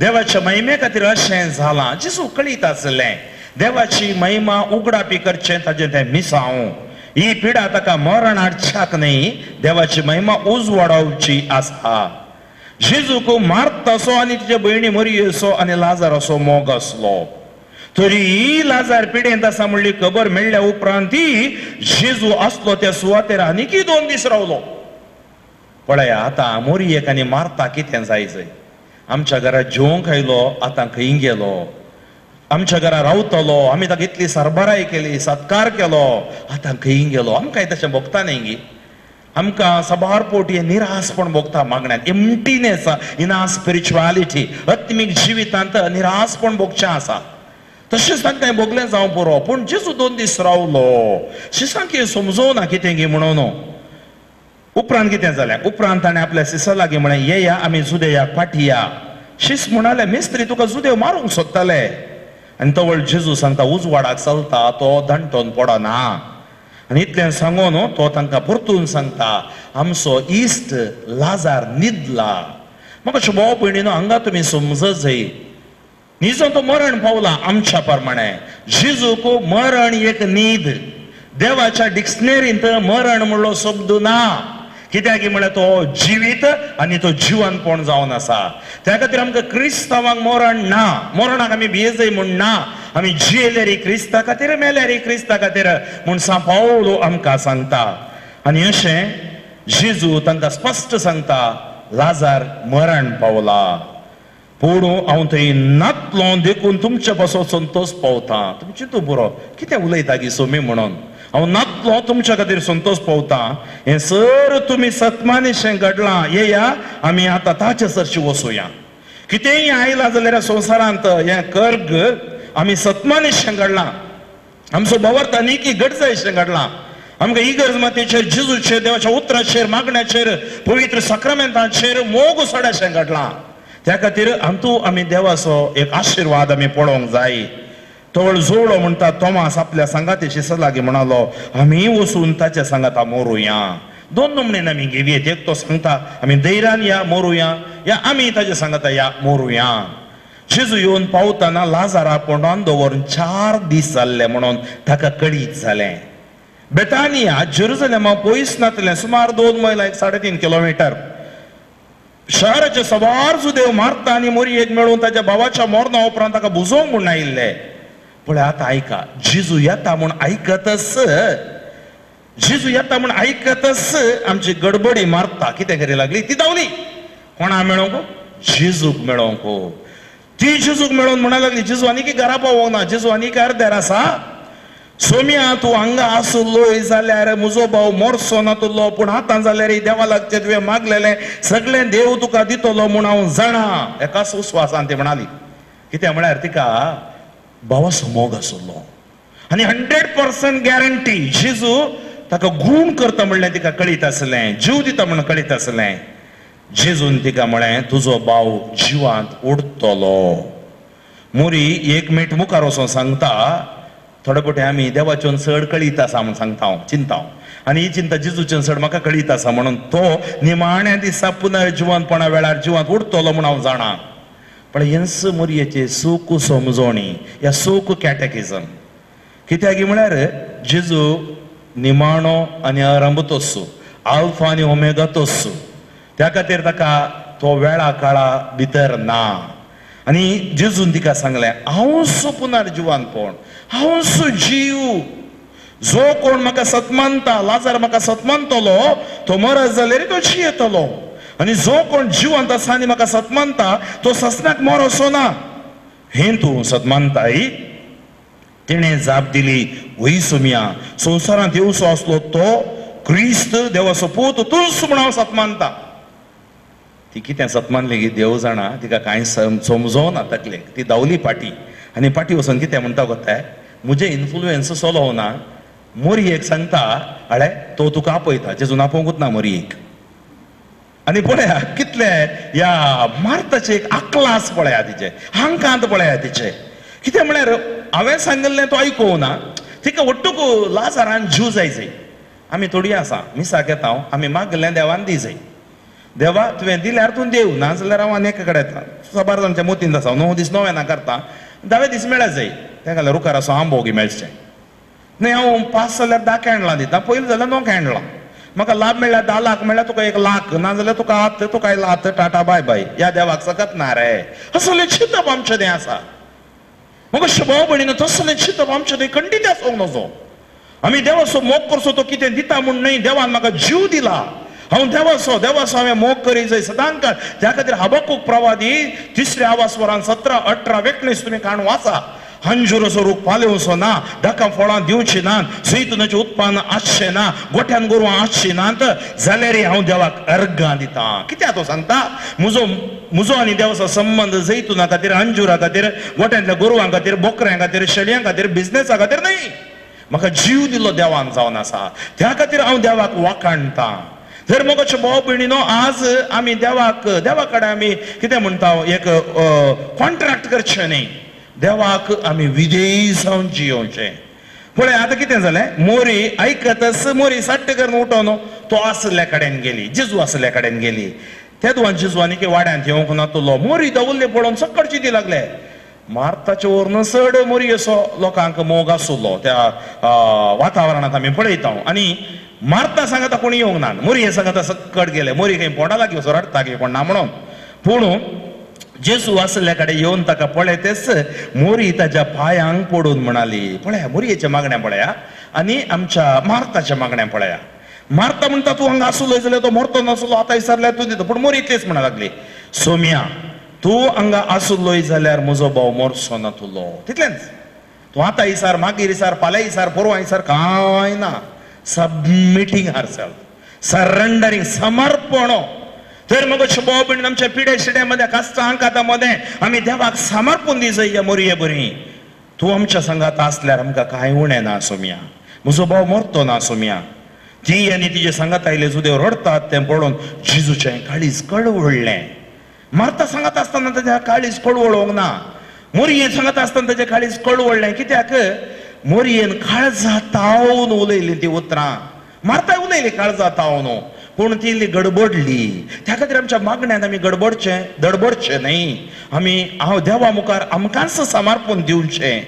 देवाच्या महिमे खातीर अशें जालां. जेजू कळीत आसलें देवाची महिमा उगडापी करचें ताजें तें मिसांव. ही पिडा ताका मरण हाडच्याक न्हय, देवाची महिमा उजवाडावची आसा. जेजूक मार्ताचो आनी तिच्या भयणी मोरयेचो आनी लाजाराचो मोग आसलो. तरी लाजार पिडेंत आसा म्हणली खबर मेळ्ळ्या उपरांत ती जेजू आसलो त्या सुवातेर आनीकय 2 दीस रावलो. पळया आतां मोरयेक आनी मार्ता कितें जायचें, आमच्या घरा जेवंक आयलो, आतां खंय गेलो, आमच्या घरा रावतलो, आमी ताका इतली सरबराय केली, सत्कार केलो, आतां खंय गेलो. आमकां तशें भोगता न्ही गी. आमकां साबार पोटी निरासपण भोगता मागण्यांत, एम्प्टीनेस इन our spirituality. आत्मीक जिवितांत निरासपण भोगचें आसा. तशेंच तांकां भोगलें जावं पुरो. पूण जेजू 2 दीस रावलो. शिसांक समजोना कितें गी म्हणून. उपरांत कितें जालें? उपरांत ताणें आपल्या शिसा लागीं म्हळें, येया आमी जुदेयाक पाठया. शीस म्हणाले, मिस्त्री तुका जुदेव मारूंक सोदताले. आनी तवळ जेजू सांगता, उजवाडाक चलता तो दंटोन पडना. आनी इतलें सांगून तो तांकां परतून सांगता, आमचो इश्ट लाजार न्हिदला. म्हाका भाव भयणीनो, हांगा तुमी समजत जाय, निजो तो मरण पावला आमच्या प्रमाणे. जेजूक मरण एक न्हीद. देवाच्या डिक्शनरींत मरण म्हणलो शब्द ना. कित्याक म्हळ्यार तो जिवीत आनी तो जिवनपण जावन आसा. त्या खातीर आमकां क्रिस्तांवांक मरण ना. मरणाक आमी भियेजय म्हूण ना. आमी जियेल्यार क्रिस्ता खातीर, मेल्यार क्रिस्ता खातीर म्हूण सांव पावलो आमकां सांगता. आनी अशें जेजू तांकां स्पश्ट सांगता, लाजार मरण पावला, पूण हांव थंय नातलो देखून तुमचे पासून संतोश पावता. तुमी चिंतू पुरो कितें उलयता गी सोमी म्हणून. हांव नातलो तुमच्या खातीर संतोश पावता. हें सर तुमी सतमानीशें घडलां. येया आमी आतां ताचे सरशी वचुया. कितेंय आयलां जाल्यार संवसारांत हें कर्ग आमी सतमानीशें घडलां. आमचो भावार्थ आनी की गरजायशें घडलां. आमकां इगर्ज मातेचेर, जेजूचेर, देवाच्या उतराचेर, मागण्याचेर, पवित्र साक्रामेंताचेर मोग सोडाशें घडलां. त्या खातीर आमतू आमी देवाचो एक आशिर्वाद आमी पळोवंक जाय. तवळ जोडो म्हणटा तोमास आपल्या सांगाती शिसा लागीं म्हणालो, आमी वचून ताच्या सांगाता मोरुया. 2 नमणेन आमी घेवयेत. एक तो सांगता आमी धैर्यान या मोरुया, या आमी ताच्या सांगाता या मोरुया. जेजू येवन पावतना लाजारा पोंडान दवरून 4 दीस जाल्ले म्हणून ताका कळीत जालें. बेतानिया जेरुजलेमा पयस नातलें, सुमार 2 मैलां, 3.5 किलोमिटर. शहराचे सवार जुदेव मारता आनी मोरयेक मेळून ताच्या भावाच्या मरणा उपरांत ताका बुजोवंक म्हूण आयिल्ले. पळय आतां आयका, जेजू येता म्हूण आयकतच, जेजू येता म्हूण आयकतच आमची गडबडी मारता कितें करी लागली, ती धांवली. कोणा मेळोवंक? जेजूक मेळोवंक. ती जेजूक मेळोवन म्हणा लागली, जेजू आनी की घरा पावोंक ना, जेजू आनी अर्द्यार आसा. सोम्या तूं हांगा आसलोय जाल्यार म्हजो भाव मोरसो नातलो, पूण आतां जाल्यार देवा लागचें तुवें मागलेलें सगळें देव तुका दितलो म्हूण हांव जाणा. एकाच उस्वासान ती म्हणाली. कितें म्हळ्यार तिका भावाचो मोग आसलो आनी 100% गॅरंटी जेजू ताका गूण करता म्हणलें तिका कळीत आसलें, जीव दिता म्हूण कळीत आसलें. जेजून तिका म्हळें, तुजो भाव जिवांत उडतलो. मोरी एक मिनट मुखार वचोन सांगता, थोडे पटे आमी देवाच्यान चड कळीत आसा म्हूण सांगता हांव, चिंता हांव, आनी ही चिंता जेजूच्यान चड म्हाका कळीत आसा म्हणून तो निमाण्या दिसा पुनर्जिवनपणा वेळार जिवांत उडतलो म्हूण हांव जाणा. पण हेंच मोरयेचे सूख समजोणी ह्या सूख कॅटेकिजम. कित्याक म्हळ्यार जेजू निमाणो आनी आरंभ तोच, आल्फा आनी ओमेगा तोच. त्या खातीर ताका तो वेळा काळा भितर ना. आनी जेजून तिका सांगलें, हांवसो पुनर्जिवनपण, हांवसो जीव, जो कोण म्हाका सतमानता, लाजार म्हाका सतमानतलो तो मरत जाल्यार तो जियेतलो, आनी जो कोण जिवंत आसा आनी म्हाका सतमानता तो ससनाक मरसो ना. हें तूं सतमानताय? तिणें जाप दिली, वय सोम्या, संवसारांत येवचो आसलो तो क्रिस्त देवाचो पूत तूंच म्हूण हांव सतमानता. ती कितें सतमानली की देव जाणा, तिका कांय समजोना तकलेक. ती धांवली पाटी आनी पाटी वचून कितें म्हणटा कोत्ताय, म्हजें इन्फ्लुयन्स चलोवना ना. मोरयेक सांगता, अळे तो तुका आपयता, जेजून आपोवंकूच ना मोरयेक. आनी पळया कितले ह्या मार्ताचे एक आकलास पळया, तिचे हांकांत पळया तिचे. कितें म्हळ्यार हांवें सांगिल्लें तो आयकोना, तिका ಒಟ್ಟುಕು लाजारान जीव जाय जाय. आमी थोडी आसा मिसाक येता, आमी मागलें देवान दी जाय. देवा तुवें दिल्यार तूं देव, ना जाल्यार हांव आनी एका कडेन येता. साबार जाणच्या मोतीन आसा, 9 दीस नोवेना करता, 10वे दीस मेळ्या जाय. तेका रुखार असो आंबो गी मेळचें न्हय. हांव 5 जाल्यार 10 कॅन्डलां दिता, पयलीं जाल्यार 9 कॅन्डलां. म्हाका लाभ मेळ्ळ्यार 10 लाख मेळ्ळ्यार तुका 1 लाख, ना जाल्यार तुका हात, तुका लात, टाटा बाय बाय. ह्या देवाक सकत ना रे. असलें चिंतप आमचें तें आसा. म्हाका भाव भयणीनो, तसलें चिंतप आमचें तें खंडीत आसूंक नजो. आमी देवाचो मोग करचो तो कितें दिता म्हूण न्हय, देवान म्हाका जीव दिला, हांव देवाचो, देवाचो हांवें मोग करी जाय सदांकाळ. त्या खातीर हबकूक प्रवादी 3 आवासवरान 17, 18, 19 तुमी काण वाचा. अंजुराचो रूख पालेवचो ना, धाका फळां दिवची ना, जैतुनाचें उत्पन्न आसचें ना, गोठ्यान गोरवां आसचीं नात, जाल्यार हांव देवाक अर्गां दितां. कित्याक तो सांगता? म्हजो म्हजो आनी देवाचो संबंद जैतुना खातीर, अंजुरा खातीर, गोठ्यांतल्या गोरवां खातीर, बोकऱ्यां खातीर, शेळयां खातीर, बिजनेसा खातीर न्हय. म्हाका जीव दिलो देवान जावन आसा, त्या खातीर हांव देवाक वाखाणतां. तर मोगाचे भाव भयणीनो, आज आमी देवाक, देवा कडेन आमी कितें म्हणटा, एक कॉन्ट्रॅक्ट करचें न्ही, देवाक आमी विधेयी जावन जियोवचें. पळय आतां कितें जालें, मोरी आयकतच मोरी सट्ट करून उठोवन तो आसल्या कडेन गेली, जेजू आसल्या कडेन गेली. तेदवान जेजू आनी की वाड्यांत येवंक नातलो. मोरी दवरले पळोवन सक्कड चिती लागले. मार्ताचे वरून चड मोरी असो लोकांक मोग आसलो त्या वातावरणांत आमी पळयता. आनी मार्ता सांगता कोणी येवंक ना, मोरी सांगता सक्कड गेले, मोरी खंय पोंडा लागीं वचो रडटा की कोण ना म्हणून. पूण जेजू आसल्या कडेन येवन ताका पळयतेच मोरी ताज्या पांयांक पडून म्हणाली. पळया मोरयेच्या मागण्या पळया आनी आमच्या मार्ताच्या मागण्या पळया. मार्ता म्हणटा तूं हांगा आसलो जाल्यार तो मरतो नासलो, आतां विसरल्यार तूं दिता. पूण मोरी इतलेच म्हणा लागली, सोम्या तूं हांगा आसलोय जाल्यार म्हजो भाव मरचो नातलो. तितलेंच. तूं आतां इसार, मागीर इसार, फाल्यां इसार, पोरवां इसार, कांय ना. सबमिटींग हरसेल्फ, सरेंडरींग, समर्पण. तर मग भाव भयणी, आमच्या पिड्या शिड्या मध्ये, कास्ता आंकाता मध्ये आमी देवाक समर्पण दी जाय. मोरये बरी तूं आमच्या संगात आसल्यार आमकां कांय उणें ना सोम्या, म्हजो भाव मरतो ना सोम्या. ती आनी तिजे सांगात आयले जुदेव रडटात तें पळोवन जेजूचें काळीज कळवळ्ळें. मार्ता सांगत आसतना ताजें काळीज कळवळोंक ना, मोरयेन सांगत आसतना ताजें काळीज कळवळ्ळें. कित्याक? मोरयेन काळजा तावन उलयलीं ती उतरां. मार्ताय उलयली काळजा तावन, पूण ती इल्ली गडबडली. त्या खातीर आमच्या मागण्यांत आमी गडबडचें, दडबडचें न्हय. आमी हांव देवा मुखार आमकांच समर्पण दिवचें.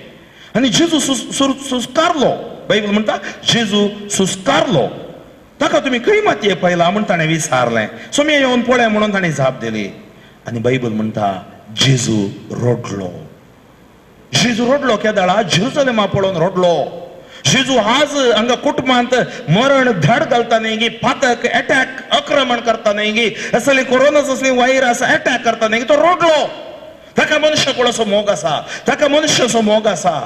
आनी जेजू सुस्कारलो. बायबल म्हणटा जेजू सुस्कारलो. ताका तुमी खंय मातये पळयला म्हूण ताणें विचारलें. सोम्या येवन पळय म्हणून ताणें जाप दिली. आनी बायबल म्हणटा जेजू रडलो. जेजू रडलो केदाळा जेरुजलेमा पळोवन रडलो. जेजू आज हांगा कुटुंबांत मरण धाड घालता न्ही गी, पातक एटॅक आक्रमण करता न्ही गी, असली कोरोना असली व्हायरस एटॅक करता न्ही, तो रडलो. ताका मनुष्य कोणाचो मोग आसा, ताका मनुष्याचो मोग आसा.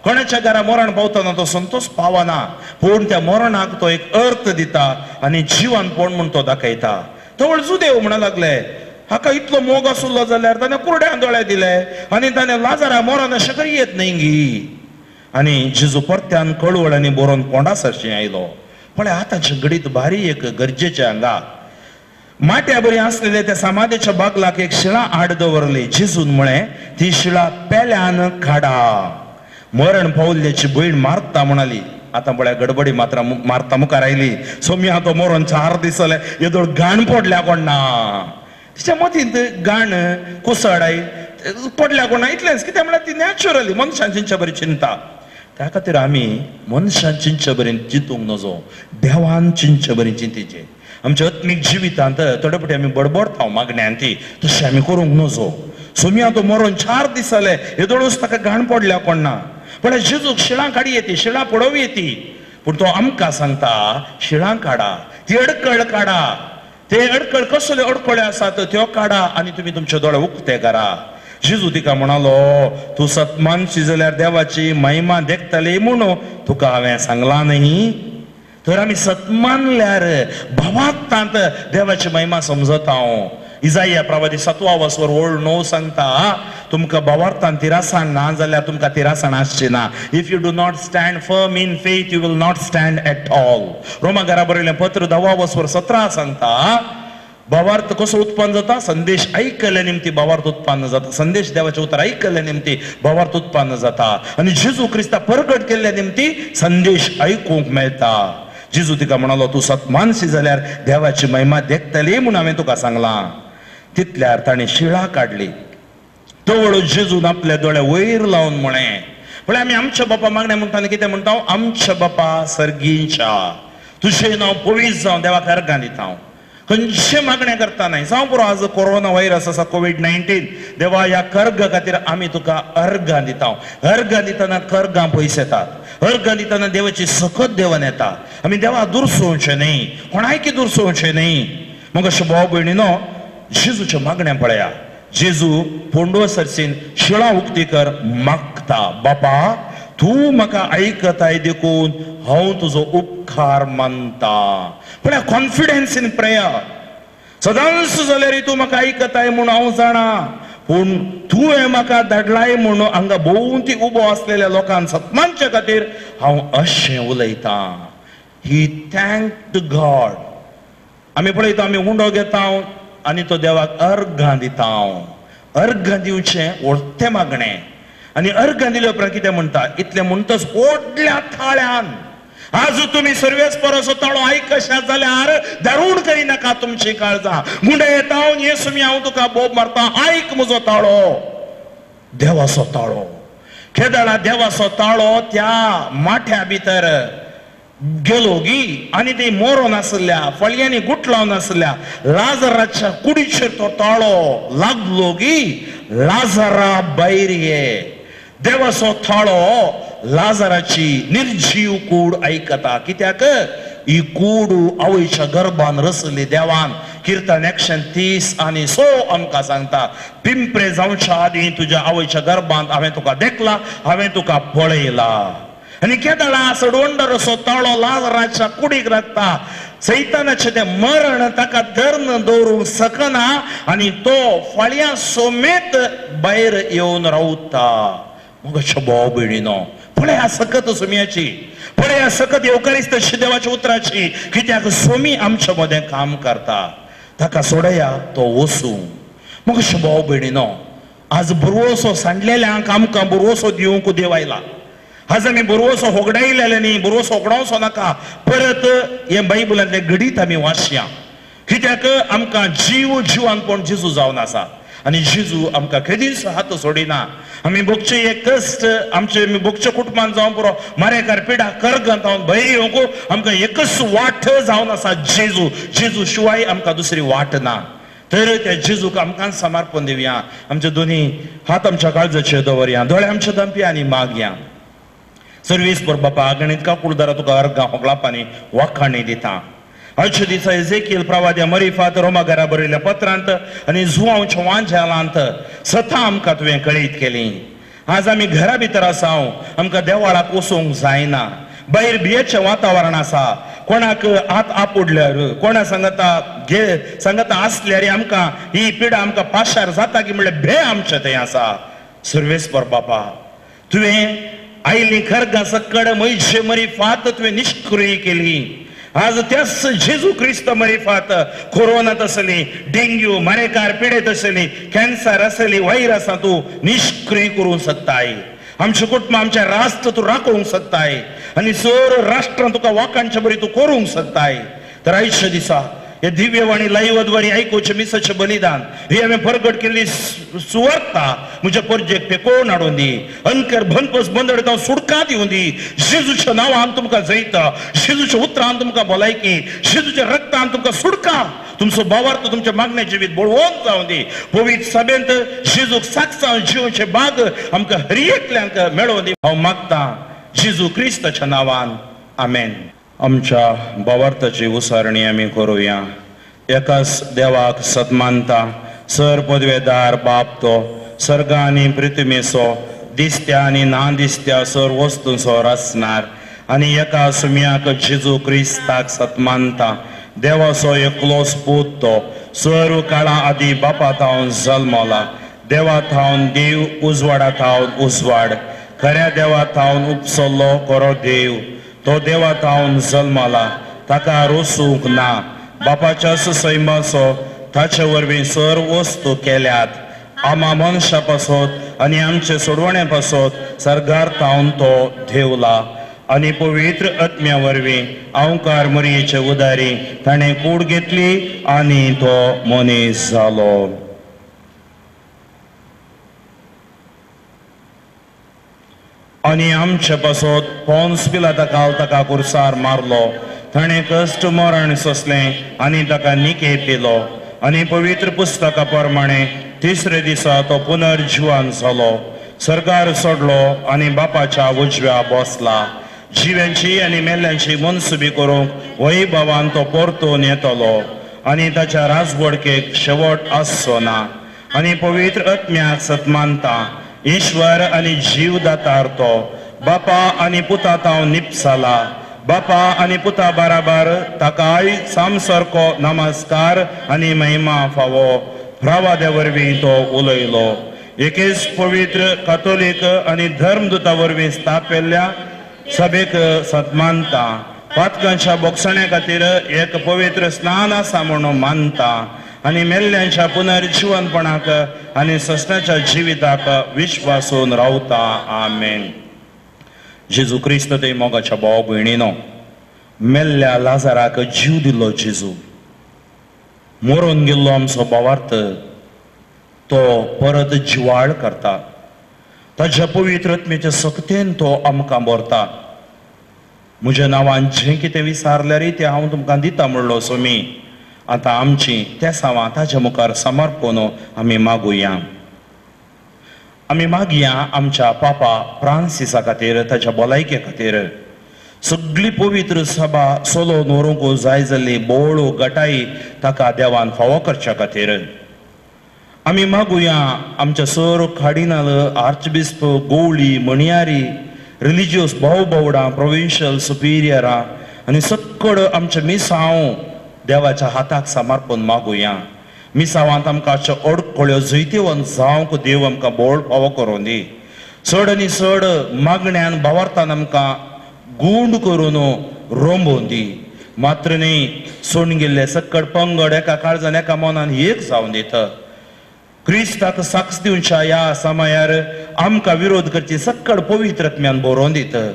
कोणाच्या घरा मरण पावतना तो संतोष पावना, पूण त्या मरणाक तो एक अर्थ दिता आनी जिवानपण म्हूण तो दाखयता. तवळ जुदेव म्हणा लागले, हाका इतलो मोग आसलो जाल्यार ताणें कुरड्यान दोळे दिले आनी ताणें लाजारा मरण अशें करी येत न्ही गी. आनी जेजू परत्यान कळवळ आनी बरोवन पोंडा सरशीं आयलो. पळय आतांचे घडीत भारी एक गरजेचें हांगा माट्या बरी आसलेले त्या समाधीच्या बागलाक एक शिळा आड दवरली. जेजून म्हळें ती शिळा पेल्यान काडा. मरण पावल्ल्याची भयण मारता म्हणाली. आतां पळय गडबडी मात्र मारता मुखार आयली. सोम्या तो मरण 4 दीस जाले, येदोळ घाण पडल्या कोणा. तिच्या मतींत घाण कोसळ पडल्या कोणा इतलेंच. कित्याक म्हळ्यार ती नॅचरली मनशान चिंतच्या बरी चिंता. त्या खातीर आमी मनशान चिंतच्या बरी चिंतूंक नजो, देवान चिंतच्या बरी चिंतीचें. आमच्या आत्मीक जिवितांत थोडे फावटी आमी बडबडता मागण्यान, ती तशें आमी करूंक नजो. सोम्या तो मरण 4 दीस जाले, येदोळूच ताका घाण पडल्या कोणा. पण जेजूक शिळां काडी येती, शिळां पडोवं येती, पूण तो आमकां सांगता शिळां काडा, ती अडकळ काडा, ते अडकळ कसले अडकळे आसात त्यो काडा आनी तुमी तुमचे दोळे उक्ते करा. जेजू तिका म्हणालो, तूं सतमानशी जाल्यार देवाची महिमा देखतली म्हणून तुका हांवें सांगलां न्ही. तर आमी सतमानल्यार भावार्थांत देवाची महिमा समजता. इजाया प्रवादी 7 वसवर ओळ 9 सांगता, तुमकां भावार्थान तिरासाण ना जाल्यार तुमकां तिरासाण आसची ना. If you do not stand firm in faith you will not stand at all. Roma घरा बरयलें पत्र 10 वसवर 17 सांगता, भावार्थ कसो उत्पन्न जाता? संदेश आयकल्या निमती भावार्थ उत्पन्न जाता. संदेश देवाचें उतर आयकल्या निमती भावार्थ उत्पन्न जाता आनी जेजू क्रिस्ता परगट केल्ल्या निमती संदेश आयकूंक मेळटा. जेजू तिका म्हणालो, तूं सतमानशी जाल्यार देवाची महिमा देखतली म्हूण हांवें तुका सांगलां. तितल्यार ताणें शिळा काडली. तवळ जेजून आपले दोळे वयर लावन म्हळें, पळय आमी आमच्या बापा मागणें म्हणटा कितें म्हणटा? आमच्या बापा सर्गींच्या, तुजें नांव पवित्र जावं. देवाक अर्गां दिता. खंयचें मागणें करता न्हय, जावं पुरो आज कोरोना व्हायरस आसा, कोवीड-19, देवा ह्या कर्गा खातीर आमी तुका अर्गां दिता. अर्गां दितना कर्गां पयस येतात, अर्गां दितना देवाची सकत देवन येता. आमी देवा दुरसोवचें न्हय, कोणायकी दुरसोवचें न्हय. मग अशें भाव भयणीनो, जेजूचें मागणें पळया. जेजू फोंडो सरसीन शिळा उक्ती कर मागता, बापा तूं म्हाका आयकताय देखून हांव तुजो उपकार मानता. पळय कॉन्फिडन्स इन प्रेयर. सदांच जाल्यार तूं म्हाका आयकताय म्हूण हांव जाणा, पूण तुवें म्हाका धाडलाय म्हूण हांगा भोंवती उबो आसलेल्या लोकांक सत्मानच्या खातीर हांव अशें उलयतां. He thank God. आमी पळयता आमी उंडो घेता आनी तो देवाक अर्घां दिता. अर्घां दिवचें व्हडतें मागणें. आनी अर्घां दिल्या उपरांत कितें म्हणटा, इतलें म्हणटच व्हडल्या थाळ्यान आज तुमी सर्वेस परसो ताळो आयकशात जाल्यार दारूण करिनाका तुमची काळजां. गुंडे येता येसुमी हांव तुका बोब मारता, आयक म्हजो ताळो. देवाचो ताळो केदळा देवाचो ताळो त्या माठ्या भितर गेलो गी आनी ती मोरोन आसल्या फळयांनी गुटलावन आसल्या लाजराच्या कुडीचेर तो ताळो लागलो गी लाजरा भायर ये. देवाचो थाळो लाजराची निर्जीव कूड आयकता. कित्याक ही कूड आवयच्या गर्भान रचली देवान. किर्तन 130:6 आमकां सांगता, पिंपरे जावच्या आदीं तुज्या आवयच्या गर्भांत हांवें तुका देखला, हांवें तुका पळयला. आनी केदळा सडवंडर असो ताळो लाजराच्या कुडीक लागता. सैतानाचें तें मरण ताका धरून दवरूंक शकना आनी तो फाळयां समेत भायर येवन रावता. मगो भाव भयणीनो, पळया सकत सोम्याची, पळया सकत येवकारिस्त देवाच्या उतराची. कित्याक सोमी आमच्या मदें काम करता, ताका सोडया तो वसूं. मगो भाव भयणीनो, आज बुरवसो सांडलेल्यांक आमकां बुरवसो दिवंक देव आयला. आज आमी बुरवसो होगडायलेले न्ही, बुरवसो होगडावचो नाका. परत हें बायबलांतलें घडीत आमी वाचया. कित्याक आमकां जीव जिवानपण जेजू जावन आसा आनी जेजू आमकां केदीच हात सोडिना. आमी भोगचे एक कश्ट आमचे आमी भोगचे कुटुंबान जावन पुरो मारेकार पिडा करगंत जावन भंय येवंक आमकां एकच वाट जावन आसा जेजू. जेजू शिवाय आमकां दुसरी वाट ना. तर त्या जेजूक आमकां समर्पण दिवया. आमचे दोनी हात आमच्या काळजाचेर दवरया, दोळे आमचे दंपया आनी मागया. सर्वीस पर बापा गणित काकुळदारा तुका अर्घां होगळापांनी वाखाणी दिता. आयच्या दिसा एजेकियल प्रवाद्या मरिफात रोमाघरा बरयल्या पत्रांत आनी जुवांच्या वांजेलांत सता आमकां तुवें कळीत केली. आज आमी घरा भितर आसा, आमकां देवाळाक वचूंक जायना. भायर भियेचें वातावरण आसा. कोणाक हात आपुडल्यार, कोणा सांगता घे सांगता आसल्यार आमकां ही पिडा आमकां पाशार जाता की म्हणल्यार भे आमचें थंय आसा. सर्वेस्पर बापा, तुवें आयली खरगां सकड म्हयशे मरिफात तुवें निश्क्रिय केली. आज त्याच जेजू क्रिस्त मरिफात कोरोना आसली, डेंग्यू मारेकार पिडेत आसली, कॅन्सर आसली, व्हायरस तूं निश्क्रिय करूंक शकताय. आमचें कुटुंब आमचें राष्ट्र तूं राखोवंक शकताय आनी सर राष्ट्रान तुका वाकांचे बरी तूं करूंक शकताय. तर आयच्या दिसा हे दिव्यवाणी लाईवद्वारी आयकुचें मिसाचें बलिदान ही हांवें परगट केल्ली सुवार्ता म्हज्या परजेक पेकोवन हाडून दी. अंकर भनपस बंदड हांव सुडका दिवन दी. जेजूच्या नांवान तुमकां जैता, जेजूच्या उतरान तुमकां भलायकी, जेजूच्या रक्तान तुमकां सुडका. तुमचो भावार्थ तुमच्या मागण्या जिवीत बळवंत जावन दी. पवित्र सभेंत जेजूक साक्षात जिवचे बाग आमकां हर एकल्यांक मेळोवन दी. हांव मागतां जेजू क्रिस्ताच्या नांवान, आमेन. आमच्या भावार्थाची उसारणी आमी करुया. एकाच देवाक सतमानता, सर पदवेदार बाप तो सर्ग आनी पृथ्वीचो दिसत्या आनी ना दिसत्या सर वस्तूंचो रचणार आनी एका सुम्याक जेजू क्रिस्ताक सतमानता, देवाचो एकलोच पूत तो सर्व काळा आदी बापा थावन जल्मला, देवा थावन देव, उजवाडा थावन उजवाड, खऱ्या देवा थावन उपसल्लो खरो देव, तो देवा थावन जल्मला, ताका रोसूंक ना, बापाच्या सैमाचो ताचे वरवीं सर्व वस्तू केल्यात, आमा मनशा पासत आनी आमचे सोडवणे पासत सर्गार थावन तो देवला आनी पवित्र आत्म्या वरवीं अंकार मरयेचे उदारी ताणें कूड घेतली आनी तो मनीस जालो. आनी आमचे पासत पोन्स पिलाता काल ताका कुर्सार मारलो, ताणें कश्ट मरण सोंसलें आनी ताका निके पिलो आनी पवित्र पुस्तका प्रमाणे तिसरे दिसा तो पुनर्जिवन जालो, सरकार सोडलो आनी बापाच्या उजव्या बसला. जिव्यांची आनी मेल्ल्यांची मनसुबी करूंक वैभवान तो परतून येतलो आनी ताच्या राजवडकेक शेवट आसचो ना. आनी पवित्र आत्म्याक सत्मानता. ईश्वर आनी जीव दातार तो बापा आनी पुता ताव निपसाला. बापा आनी पुता बाराबर ताकाय सामसारको नमस्कार आनी महिमा फावो. प्रवाद्या वरवीं तो उलयलो. एकेच पवित्र कातोलीक आनी धर्मदूता वरवीं स्थापिल्ल्या सभेक सत्मानता. पातकांच्या बोगसण्या खातीर एक पवित्र स्नान आसा म्हणून मानता आनी मेल्ल्यांच्या पुनर्जिवनपणाक आनी सस्नाच्या जिविताक विश्वासून रावता. आमेन. जेजू क्रिस्त ते मोगाच्या भाव भयणीनो, मेल्ल्या लाजाराक जीव दिलो जेजू. मरून गेल्लो आमचो भावार्थ तो परत जिवाळ करता. ताज्या पवित्र आत्म्याच्या सक्तेन तो आमकां भरता. म्हज्या नांवान जें कितें विसारल्यार तें हांव तुमकां दिता म्हणलो स्वामी. आतां आमची तेसांवां ताज्या मुखार समर्पण आमी मागुया. आमी मागया आमच्या पापा फ्रांसिसा खातीर, ताच्या भलायके खातीर. सगळी पवित्र सभा सोलोवन व्हरूंक जाय जाल्ली बोळो गटाई ताका देवान फावो करच्या खातीर. आमी मागुया आमच्या सर काडिनाल, आर्चबिस्प, गोवळी, मणयारी, रिलिजियस भाव भावडां, प्रोविन्शियल सुपिरियरां आनी सक्कड आमच्या मिसांव देवाच्या हाताक समर्पण मागुया. मिसावांत आमकां अडकळ्यो जैतिवंत जावंक देव आमकां बोळ फावो करूं दी. चड आनी चड मागण्यान भावार्थान आमकां गूंड करून रोंबोवन दी. मात्र न्ही सोडून गेल्ले सक्कड पंगड एका काळजान एका मनान एक जावन दिता. क्रिस्ताक साक्ष दिवच्या ह्या समयार आमकां विरोध करची सक्कड पवित्र आत्म्यान बरोवन दिता.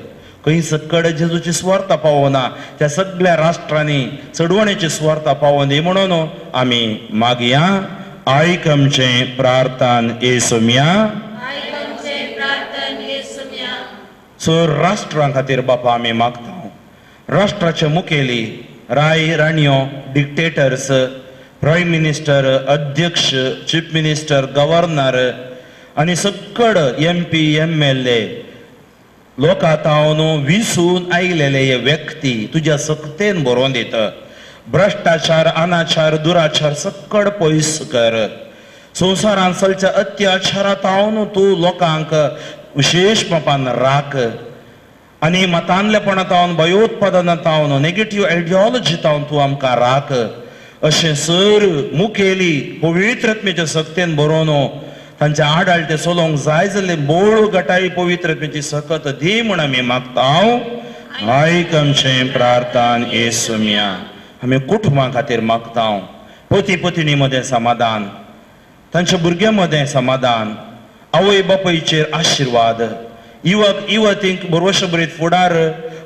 खंय सक्कड जेजूची सुवार्ता पावना त्या सगळ्या राष्ट्रांनी चडवणेची सुवार्ता पावोन दी म्हणून आमी मागया. आयक आमचें प्रार्थन येसुम्या. सो राष्ट्रां खातीर बापा आमी मागता. राष्ट्राचे मुखेली, राय राणयो, डिक्टेटर्स, प्रायम मिनिस्टर, अध्यक्ष, चीफ मिनिस्टर, गव्हर्नर आनी सक्कड M P, M L A लोकां विसून आयलेले हे व्यक्ती तुज्या सक्तेन बरोवन दिता. भ्रश्टाचार, अनाचार, दुराचार सक्कड पयस कर. संवसारांत चलच्या अत्याचारांत तूं लोकांक विशेश मापान राख आनी मतानलेपणांत, भयोत्पादनांत, नेगेटीव आयडियोलॉजी तावन तूं आमकां राख. अशें सर मुखेली पवित्र आत्म्याच्या सक्तेन बरोवन तांच्या आडाळटे चलोवंक जाय जाल्ले बोळ गटाई पवित्र आत्म्याची सकत दी म्हूण आमी मागता. आयक आमचें प्रार्थन येसुम्या. आमी कुटुंबां खातीर मागता. पती पत्नी मदें समाधान, तांच्या भुरग्यां मदें समाधान, आवय बापायचेर आशिर्वाद, युवक युवतींक बरोवशबरीत फुडार,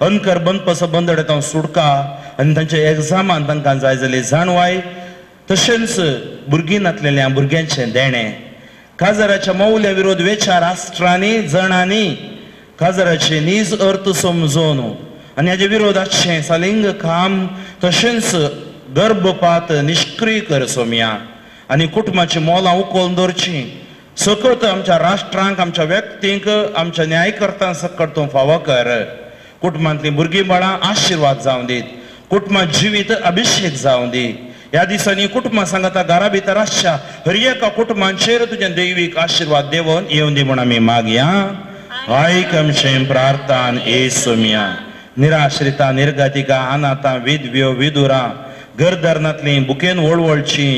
अनकर बंदपस बंदडे सुटका आनी तांच्या एग्जामान तांकां जाय जाल्ली जाणवाय, तशेंच भुरगीं नातलेल्या भुरग्यांचें देणें, काजाराच्या मौल्या विरोध वेच्या राष्ट्रांनी जणांनी काजाराचे नीज अर्थ समजून आनी हाजे विरोध आसचें सलिंग काम, तशेंच गर्भपात निश्क्रीय कर सोमया आनी कुटुंबाची मोलां उखलून दवरचीं. सकत आमच्या राष्ट्रांक, आमच्या व्यक्तींक, आमच्या न्यायकर्त्यांक सकट तूं फावो कर. कुटुंबांतलीं भुरगीं बाळां आशिर्वाद जावं दीत. कुटुंबां जिवीत अभिशेक जावं दी. ह्या दिसांनी कुटुंबां सांगता घरा भितर आसच्या हर एका कुटुंबांचेर तुज्या दैवीक आशिर्वाद देवोन येवन दी म्हूण आमी मागया. आयक आमचें प्रार्थन येसुम्या. निराश्रिता, निर्गतिका, अनाथां, विधव्यो, विदुरां, घरदारनांतलीं बुकेन वळवळचीं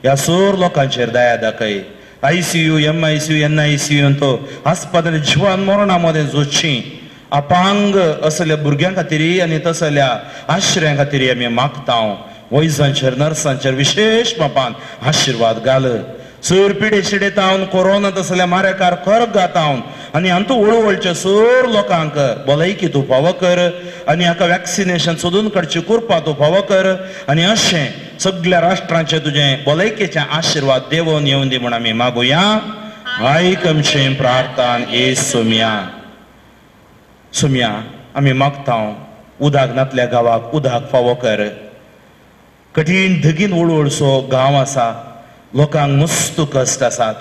ह्या सोर लोकांचेर दया दाखय. ICU, MICU, NICU तो आस्पत्रे जिवान मरणा मदें झुजचीं अपांग असल्या भुरग्यां खातीर आनी तसल्या आश्रयां खातीर आमी मागता. वैजांचेर, नर्सांचेर विशेश मापान आशिर्वाद घाल. सर पिडे शिडेतावन कोरोना तसल्या मारेकार खर गातावन आनी हांतू वळवळच्या सर लोकांक भलायकी तूं फावो कर आनी हाका वॅक्सिनेशन सोदून काडची कृपा तूं फावो कर आनी अशें सगळ्या राष्ट्रांचे तुजें भलायकेचे आशिर्वाद देवोन येवन दी म्हूण आमी मागुया. आयक आमचें प्रार्थन येसुम्या. सुम्या आमी मागता उदक नातल्या गांवाक उदक फावो कर. कठीण धगीन वळवळसो गांव आसा, लोकांक मस्त कश्ट आसात.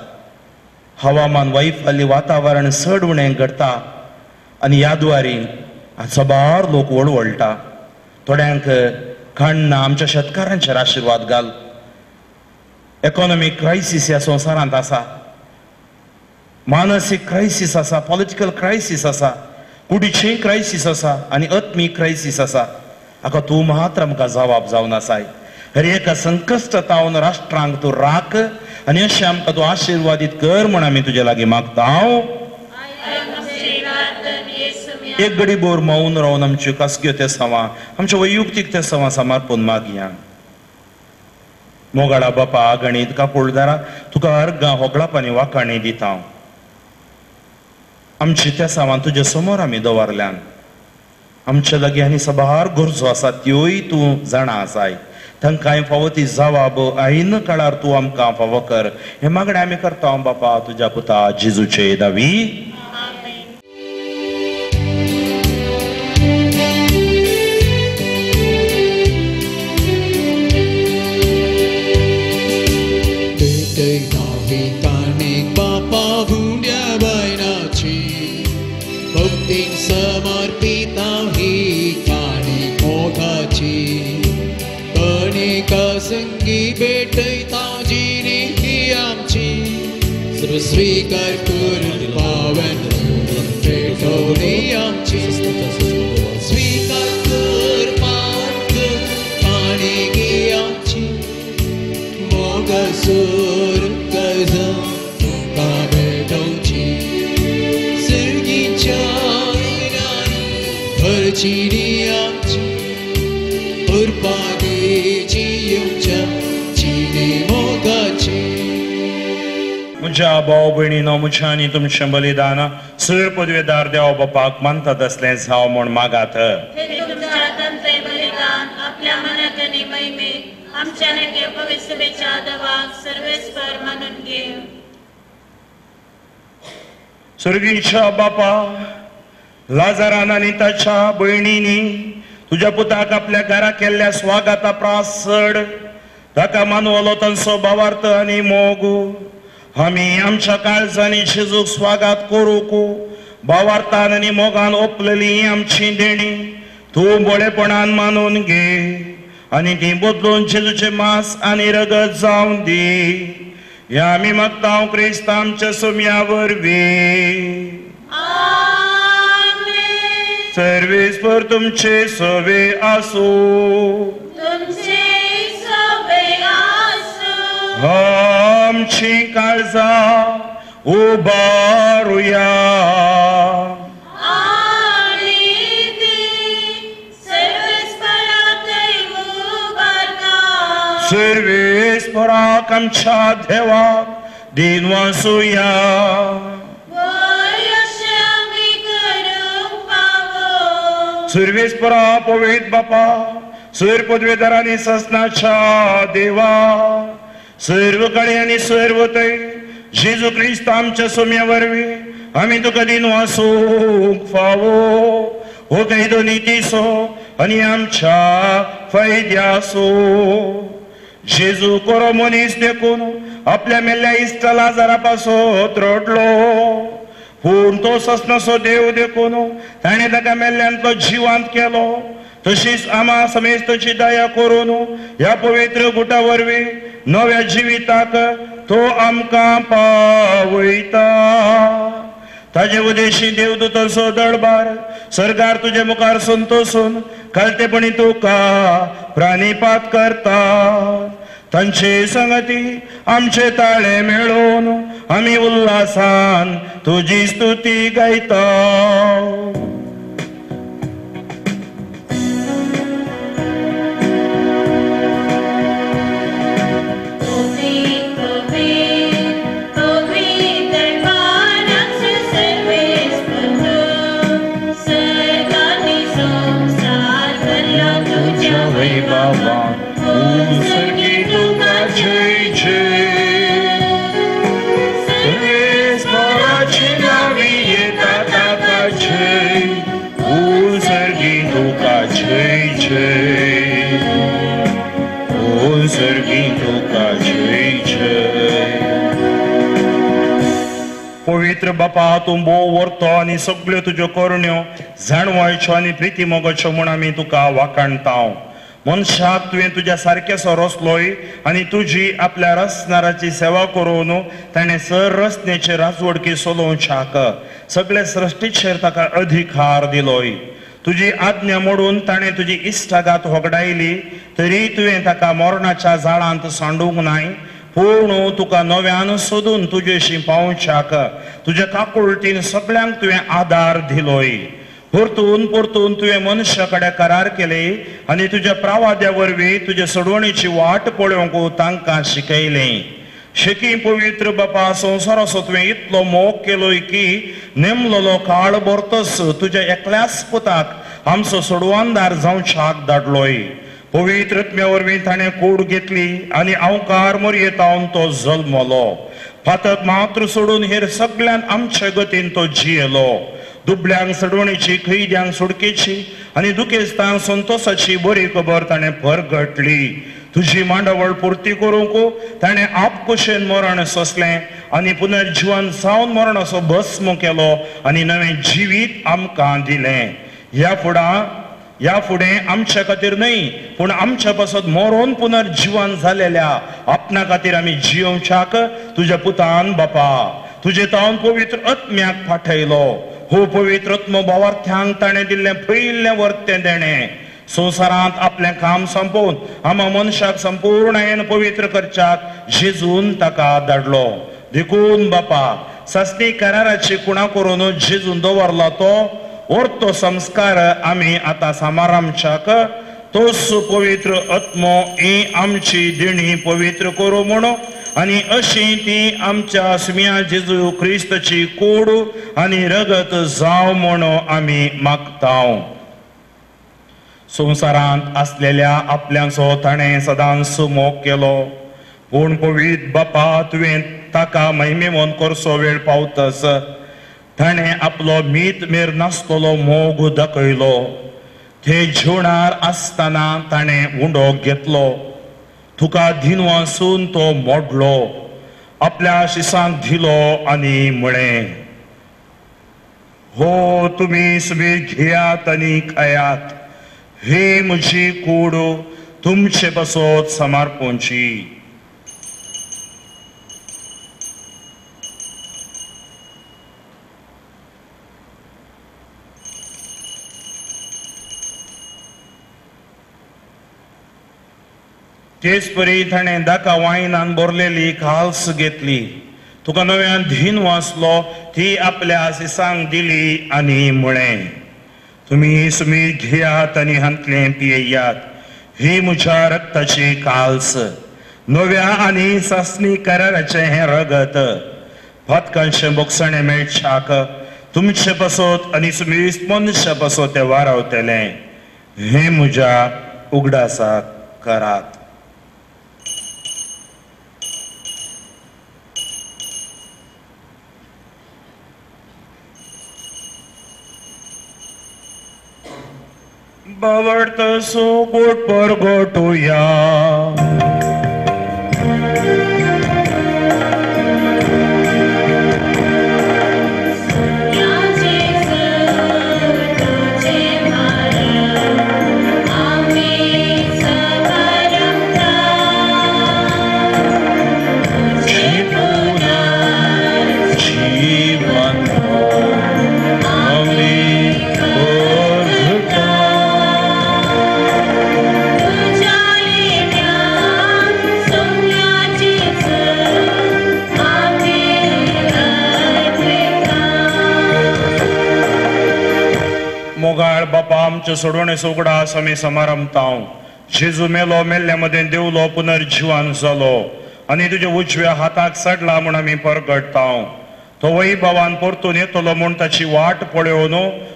हवामान वैफल्य, वातावरण चड उणें घडटा आनी ह्या द्वारी सबार लोक वळवळटा. थोड्यांक खाण ना. आमच्या शेतकारांचेर आशिर्वाद घाल. इकॉनॉमीक क्रायसीस ह्या संवसारांत आसा, मानसीक क्रायसीस आसा, पॉलिटिकल क्रायसीस आसा, कुडीची क्रायसीस आसा आनी आत्मीक क्रायसीस आसा. हाका तूं मात्र आमकां जवाब जावन आसाय. हर एका संकश्ट तावन राष्ट्रांक तूं राख आनी अशें आमकां तूं आशिर्वादीत कर म्हूण आमी तुजे लागीं मागता. एक घडी बोर मौन रावन आमच्यो खासग्यो तेसांवां, आमच्यो वैयक्तीक तेसांवां समर्पून मागया. मोगाळा बापा, गणीत काकुळदारा, तुका अर्गां होगळाप आनी वाखाणी दिता. आमची तेसांवां तुजे समोर आमी दवरल्यान. आमच्या लागीं आनी सबार गरजो आसा त्योय तूं जाणा आसाय. तांकां फावो ती जवाब ऐन काळार तूं आमकां फावो कर. हें मागणें आमी करता बापा तुज्या पुता जेजूचे दावी. समर्पिता ही काणी मोगाची, कणिका संगी भेटयता जिणी ही आमची, सर्व स्वीकार करून पावन भेटवणी आमची, स्वीकार कर पावन कर काणी ही आमची, मोगा सूर कजा तुका भेटोवची, सर्गीच्या भरचिनी आमची, उर्पादेची येवच्या जिणे मोगाची. म्हज्या भाव भयणीनो, म्हज्या आनी तुमचें बलिदान सर पदवेदार देव बापाक मानतात असलें जावं म्हूण मागात. बलिदान आपल्या मनाक आनी महिमेक आमच्या नगे पवित्रतेच्या देवाक सर्वेस्पर मानून घेव. सर्गीच्या बापा, लाजारान आनी ताच्या भयणींनी तुज्या पुताक आपल्या घरा केल्ल्या स्वागता प्रासड ताका मानवलो तांचो भावार्थ आनी मोग. आमी आमच्या काळजांनी जेजूक स्वागत करूंक भावार्थान आनी मोगान ओपलेली आमची देणी तूं बळेपणान मानून घे आनी ती बदलून जेजूचें मांस आनी रगत जावन दी. ह्या आमी मागता क्रिस्त आमच्या सुम्या वरवीं. सर्वेस्पर तुमचे सवे आसूं. तुमचे सवे आसूं. आमची काळजां उबारुया. आनी ती सर्वेस्पराकय उबारता. सर्वेस्पराक आमच्या देवाक दिनवासुया. सर्वेस्परा पवित्र बापा, सर्व पदवेदारांनी ससनाच्या देवा, सर्व कडे आनी सर्व थंय जेजू क्रिस्त आमच्या सोम्या वरवीं आमी तुका दिनवासूंक फावो. हो कायदो नितीचो आनी आमच्या फायद्याचो. जेजू कोरो मनीस देखून आपल्या मेल्ल्या इश्टा लाजारा पासत रडलो, पूण तो ससनाचो देव देखून ताणें ताका मेल्ल्यांतलो जिवांत केलो. तशीच आमा समेस्तची दया करून ह्या पवित्र गुटा वरवीं नव्या जिविताक तो आमकां पावयता. ताजे उदेशी देवदूतांचो दळबार सरकार तुजे मुखार संतोसून खालतेपणी तुका प्राणिपात करता. तांचे संगती आमचे ताळे मेळोवन आमी उल्हासान तुजी स्तुती गायता. पवित्र बापा, तूं भोव व्हरतो आनी सगल्यो तुज्यो करण्यो जाणवायच्यो आनी प्रिती मोगाच्यो म्हूण आमी तुका वाखाणता. मनशाक तुवें तुज्या सारकेसो रचलोय आनी तुजी आपल्या रचणाराची सेवा करून ताणें सर रचनेचे राजवडकी चलोवच्याक सगळे सृश्टीचेर ताका अधिकार दिलोय. तुजी आज्ञा मोडून ताणें तुजी इश्टागात होगडायली तरी तुवें ताका मरणाच्या जाळांत सांडूंक नाय, पूण तुका नव्यान सोदून तुजेशी पावच्याक तुज्या काकुळटीन सगळ्यांक तुवें आदार दिलोय. परतून परतून तुवें मनशा कडेन करार केले आनी तुज्या प्रावाद्या वरवीं तुजे सोडवणीची वाट पळोवंक तांकां शिकयलें. शेकी पवित्र बापा, संवसाराचो तुवें इतलो मोग केलोय की नेमलोलो काळ भरतच तुज्या एकल्याच पुताक आमचो सोडवणदार जावच्याक धाडलोय. पवित्र आत्म्या वरवीं ताणें कूड घेतली आनी अवकार मोरयेतावन तो जल्मलो. फातक मात्र सोडून हेर सगळ्यान आमचे गतीन तो जियेलो. दुबल्यांक सडवणीची, कैद्यांक सुडकेची आनी दुखेस्तांक संतोसाची बरी खबर ताणें परगटली. तुजी मांडावळ पुर्ती करूंक ताणें आपकुशेन मरण सोंसलें आनी पुनर्जिवन जावन मरणाचो भस्म केलो आनी नवें जिवीत आमकां दिलें. ह्या फुडें आमच्या खातीर न्हय पूण आमच्या पासत मरोन पुनर्जिवन जालेल्या आपणा खातीर आमी जियोवच्याक तुज्या पुतान बापा तुजे तावन पवित्र आत्म्याक पाठयलो. हो पवित्र आत्मो भावार्थ्यांक ताणें दिल्लें पयिल्लें वर्तें देणें संवसारांत आपलें काम संपोवन आमा मनशाक संपूर्णायेन पवित्र करच्याक जेजून ताका धाडलो. देखून बापा, सासणी कराराची कुणा करून जेजून दवरला तो orto संस्कार आमी आतां समारंभच्याक तोच पवित्र आत्मो ही आमची देणी पवित्र करूं म्हणून आनी अशी ती आमच्या सुम्या जेजू क्रिस्ताची कूड आनी रगत जावं म्हणून आमी मागता. संवसारांत आसलेल्या आपल्यांचो ताणें सदांच मोग केलो, पूण पवित्र बापा तुवें ताका महिमेमन करचो वेळ पावतच ताणें आपलो मीत मेर नासतलो मोग दाखयलो. ते जेवणार आसतना ताणें उंडो घेतलो, तुका दिनवासून तो मोडलो, आपल्या शिसांक दिलो आनी म्हळें, हो तुमी सगळीं घेयात आनी खायात, ही म्हजी कूड तुमचे पासत समर्पणची. तेच परी ताणें दाका वायनान भरलेली काल्स घेतली, तुका नव्यान धीन वाचलो, ती आपल्या शिसांक दिली आनी म्हळें, तुमी सुमी घेयात आनी हांतलें पियेयात, ही म्हज्या रक्ताची काल्स, नव्या आनी सासणी कराराचें हें रगत, पातकांचें बोगसणें मेळच्याक तुमचे पासत आनी सुमी मनशा पासत तें वारावतलें. हें म्हज्या उगडासाक करात. बावडत सोगोट परगटुया. बापा आमच्यो सोडवणे उगडास आमी समारंभताव. जेजू मेलो, मेल्ल्या मदें देवलो, पुनर्जिवन जालो आनी तुज्या उजव्या हाताक चडला म्हूण आमी परगटताव. तो वैभवान परतून येतलो म्हूण ताची वाट पळोवन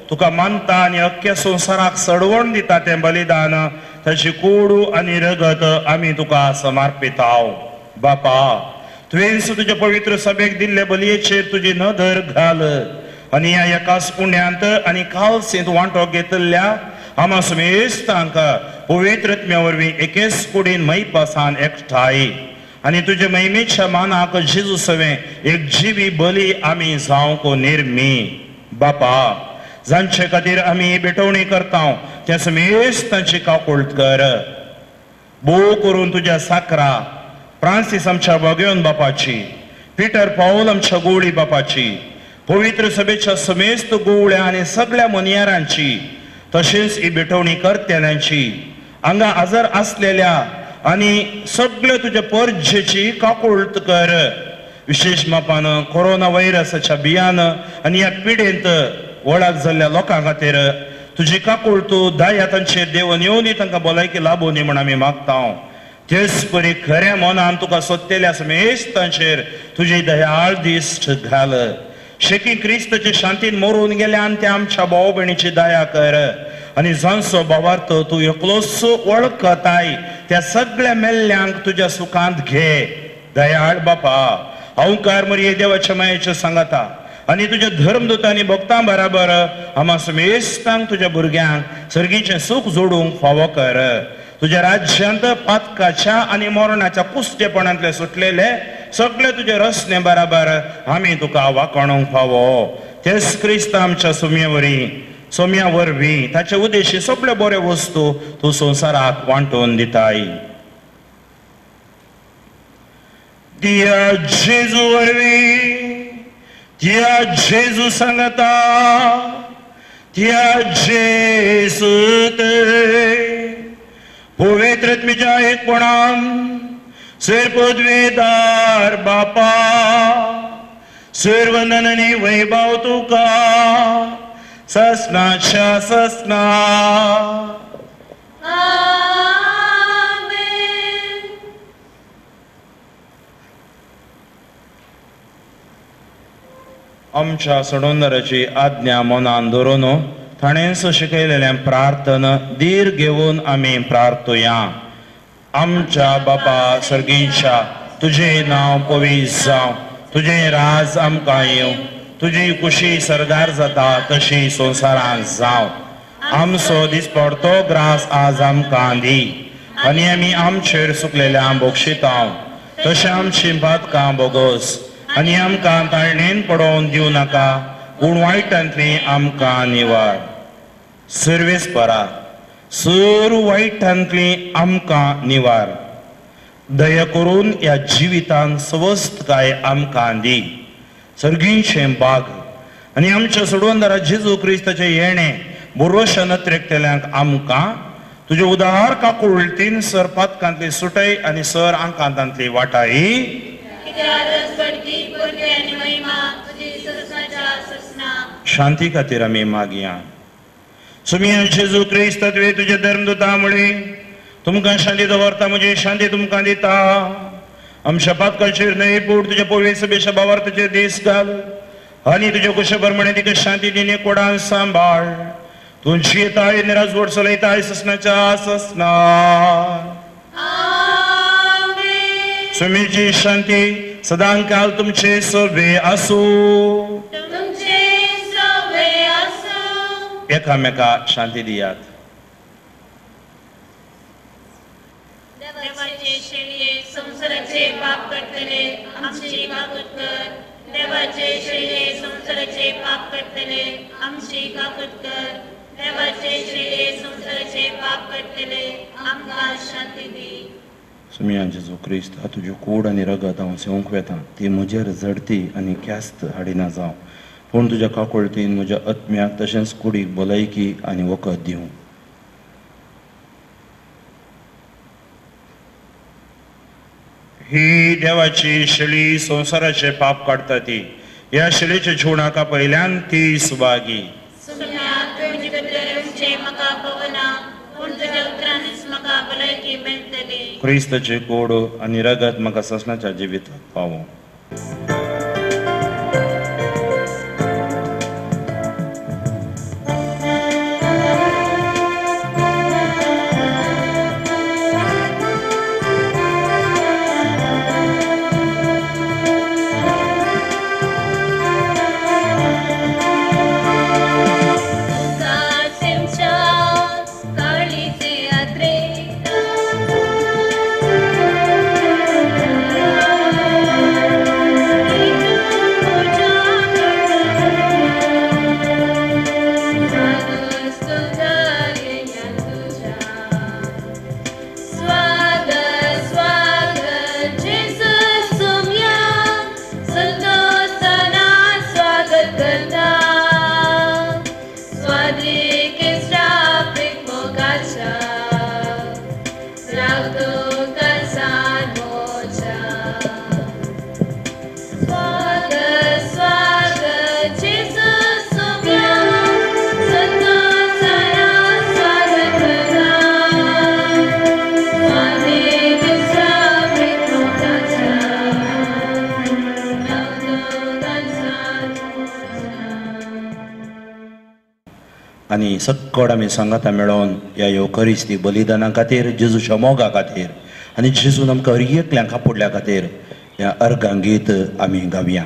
तुका मानता आनी अख्ख्या संवसाराक सडवण दिता तें बलिदान ताची कूड आनी रगत आमी तुका समर्पिताव. बापा, तुवें तुज्या पवित्र सभेक दिल्ले बलयेचेर तुजी नदर घाल आनी ह्या एकाच पुण्यांत आनी कालसींत वांटो घेतल्या आमा सुमेस्तांक पवित्र आत्म्या वरवीं एकेच कुडीन मैपासान एकठांय आनी तुजे महिमेच्या मानाक जेजू सवें एक जिवी बली आमी जावंक निर्मी. बापा, जांचे खातीर आमी भेटवणी करता त्या समेस्तांची काकुळट कर. भोव करून तुज्या साकरा फ्रांसीस आमच्या बगेवन बापाची, पिटर पावल आमच्या गोवळी बापाची, पवित्र सभेच्या समेस्त गोवळ्या आनी सगळ्या मनियारांची, तशेंच ही भेटवणी करतल्यांची, हांगा हजर आसलेल्या आनी सगळे तुज्या परजेची काकुळट कर. विशेष मापान कोरोना व्हायरसाच्या बियान आनी ह्या पिडेंत वळख जाल्ल्या लोकां खातीर तुजी काकुळट दया तांचेर देवन येवनी, तांकां भलायकी लाबोवनी म्हण आमी मागता. तेच परी खऱ्या मनान तुका सोदतल्या समेस्तांचेर तुजी दयाळ दिश्ट घाल. शेकी क्रिस्ताचे शांतीन मरून गेल्या आनी त्या आमच्या भाव भयणीची दया कर आनी जांचो भावार्थ तूं एकलोच वळखताय त्या सगळ्या मेल्ल्यांक तुज्या सुखांत घे. दयाळ बापा, हांवकार मरये देवाच्या मायेचें सांगाता आनी तुज्या धर्मदूतांनी भक्तां बराबर आमा समेस्तांक तुज्या भुरग्यांक सर्गीचें सूख जोडूंक फावो कर. तुज्या राज्यांत पातकाच्या आनी मरणाच्या कुस्तेपणांतले सुटलेले सगळे तुजे रसने बराबर आमी तुका वाखाणूंक फावो. तेच क्रिस्त आमच्या सोम्या वरवीं ताचे उद्देशी सगळे बऱ्यो वस्तू तूं संवसाराक वांटून दिताय. त्या जेजू वरवीं, त्या जेजू सांगता, त्या जेजू पवित्र आत्म्याच्या एकपणान सर पदवेदार बापा, सर वंदन आनी वैभव तुका ससनाच्या ससना. आमच्या सोडोंदराची आज्ञा मनान धरून ताणेंच शिकयलेलें प्रार्थना धीर घेवन आमी प्रार्थुया. आमच्या बापा सर्गीच्या, तुजें नांव पवित्र जावं, तुजें राज आमकां येवं, तुजी कुशी सरदार जाता तशी संवसारांत जावं. आमचो दिसपडतो ग्रास आज आमकां दी आनी आमी आमचेर सुकलेल्या बक्षितां तशें आमची पातकां बोगस आनी आमकां ताळणेन पडोवन दिवं नाका, पूण वायटांतली आमकां निवार. सर्वेस परा सर वायटांतली आमकां निवार. दया करून ह्या जिवितान स्वस्थकाय आमकां दी. सर्गींचें बाग आनी आमच्या सोडवणदारा जेजू क्रिस्ताचें येणें बोरोशा नत्रेकतल्यांक आमकां तुजे उदार काकुळटीन सर पातकांतली सुटय आनी सर आंकांतांतली वाटाय. शांती खातीर आमी मागया. सुमिया जेजू क्रिस्त तुवें तुज्या धर्मदूता मुळे तुमकां शांती दवरता, म्हजी शांती तुमकां दिता. आमच्या पातकाचेर न्हय पूण तुज्या पवित्र सभेच्या भावार्थाचेर दीस घाल आनी तुज्या कुशे प्रमाणे तिका शांती दिने कोडान सांबाळ. तूं जियेताय निराजवड चलयताय ससनाच्या ससना. सुमीची शांती सदांकाल तुमचे सवे आसूं. एकामेका शांती दियात. देवाचे शेळये संवसाराचे पाप करतले आमची काकूत कर. देवाचे शेळये संवसाराचे पाप करतले आमची काकूत कर. देवाचे शेळये संवसाराचे पाप करतले आमकां शांती दी. सुमिया जेजू क्रिस्त, तुज्यो कूड आनी रगत हांव सेवंक वेता, ती म्हजेर जडती आनी ख्यास्त हाडिना जावं, पूण तुज्या काकुळटीन म्हज्या आत्म्याक तशेंच कुडीक भलायकी आनी वखद दिवं. ही देवाची शेळी संवसाराचे पाप काडटा ती, ह्या शेळीच्या जिवनाका पयल्यान ती सुभागी. क्रिस्ताचे कोड आनी रगत म्हाका ससनाच्या जिवितात पावो. Thank you. आनी सक्कड आमी सांगाता मेळोवन ह्या येवकरिस्ती बलिदाना खातीर, जेजूच्या मोगा खातीर आनी जेजून आमकां हर एकल्यांक आपोडल्या खातीर ह्या अर्गां गीत आमी गावया.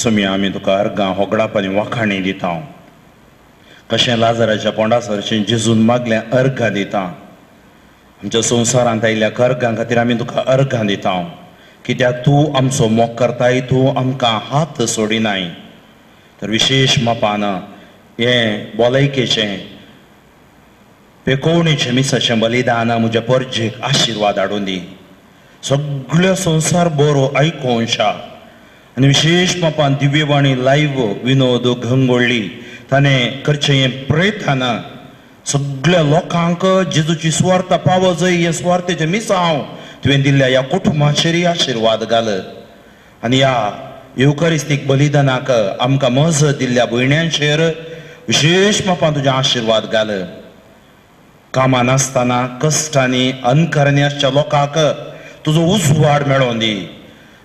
सुमी आमी तुका अर्गां होगडाप आनी वाखाणी दिता. कशें लाजराच्या पोंडा सरचें जेजून मागलें अर्गां दिता. आमच्या संवसारांत आयिल्ल्या अर्गां खातीर आमी तुका अर्गां दिता, कित्याक तूं आमचो मोग करताय, तूं आमकां हात सोडिनाय. तर विशेश मापान हें भलायकेचें पेकोवणेचें मिसाचें बलिदान म्हज्या परजेक आशिर्वाद हाडून दी. सगळो संवसार बरो आयकोनशा आनी विशेश मापान दिव्यवाणी लायव्ह विनोद गंगोळ्ळी ताणें करचें हें प्रयत्न सगळ्या लोकांक जेजूची सुवार्थ पावो जय हें सुवार्थेचें मिसांव तुवें दिल्ल्या ह्या कुटुंबाचेरय आशिर्वाद घाल. आनी ह्या येवकरिस्तीक बलिदानाक आमकां मज दिल्ल्या भयण्यांचेर विशेश मापान तुजें आशिर्वाद घाल. कामां नासतना कश्टांनी अनकरणी आसच्या लोकांक तुजो उजवाड मेळोवन दी.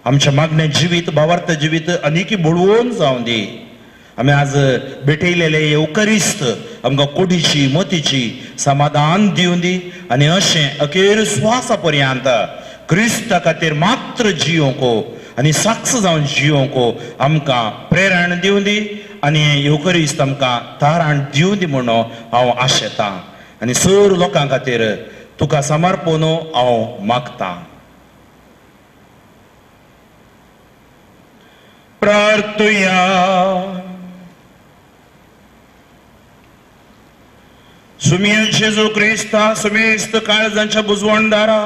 आमच्या मागणें जिवीत भावार्थ जिवीत आनीक बळवून जावन दी. आमी आज भेटयलेले येवकरिस्त आमकां कुडीची मतीची समाधान दिवन दी आनी अशें अखेर स्वासा पर्यंत क्रिस्ता खातीर मात्र जियोंक आनी साक्ष जावन जियोंक आमकां प्रेरण दिवन दी आनी येवकरिस्त आमकां तारण दिवन दी म्हणून हांव आशेतां आनी सर लोकां खातीर तुका समर्पण हांव मागतां. प्रार्थुया. सुमिया जेजू क्रिस्ता सुमेस्त काळजांच्या बुजवणदारा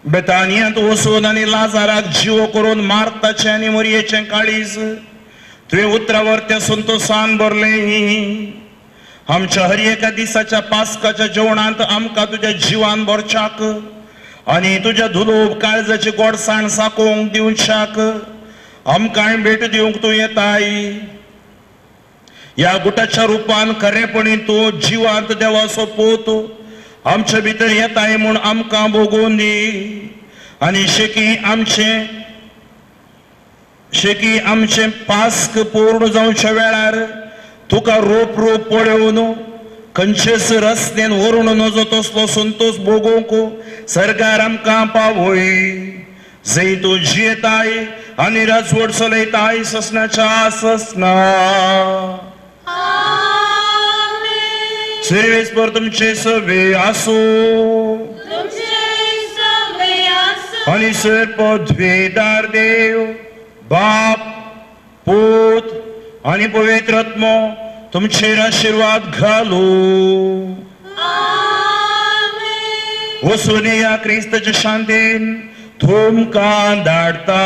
बेतानियांत वचून आनी लाजाराक जिवो करून मारताचें आनी मरयेचें काळीज तुवें उतरावर त्या संतोसान भरलें. आमच्या हर एका दिसाच्या पास्काच्या जेवणांत आमकां तुज्या जिवान भरच्याक आनी तुज्या धुलोब काळजाची गोडसाण साकोवंक दिवच्याक आमकांय भेट दिवंक तूं येताय. ह्या गुटाच्या रुपान खरेपणी तूं जिवांत देवाचो पूत आमचे भितर येताय म्हूण आमकां भोगून दी आनी शेकी आमचें पास्क पूर्ण जावच्या वेळार तुका रोप रोप पळोवन खंयचेच रस्त्यान व्हरून नजो तसलो संतोश भोगोवंक सरकार आमकां पावय. जंय तूं जियेताय आनी राजवट चलयताय ससनाच्या ससना. सर्वेस्पर तुमचे सवे आसूं आनी सर पदवेदार देव बाप पूत आनी पवित्र आत्मो तुमचेर आशिर्वाद घालू. वचून या क्रिस्ताच्या शांतीन तुमकां धाडटा.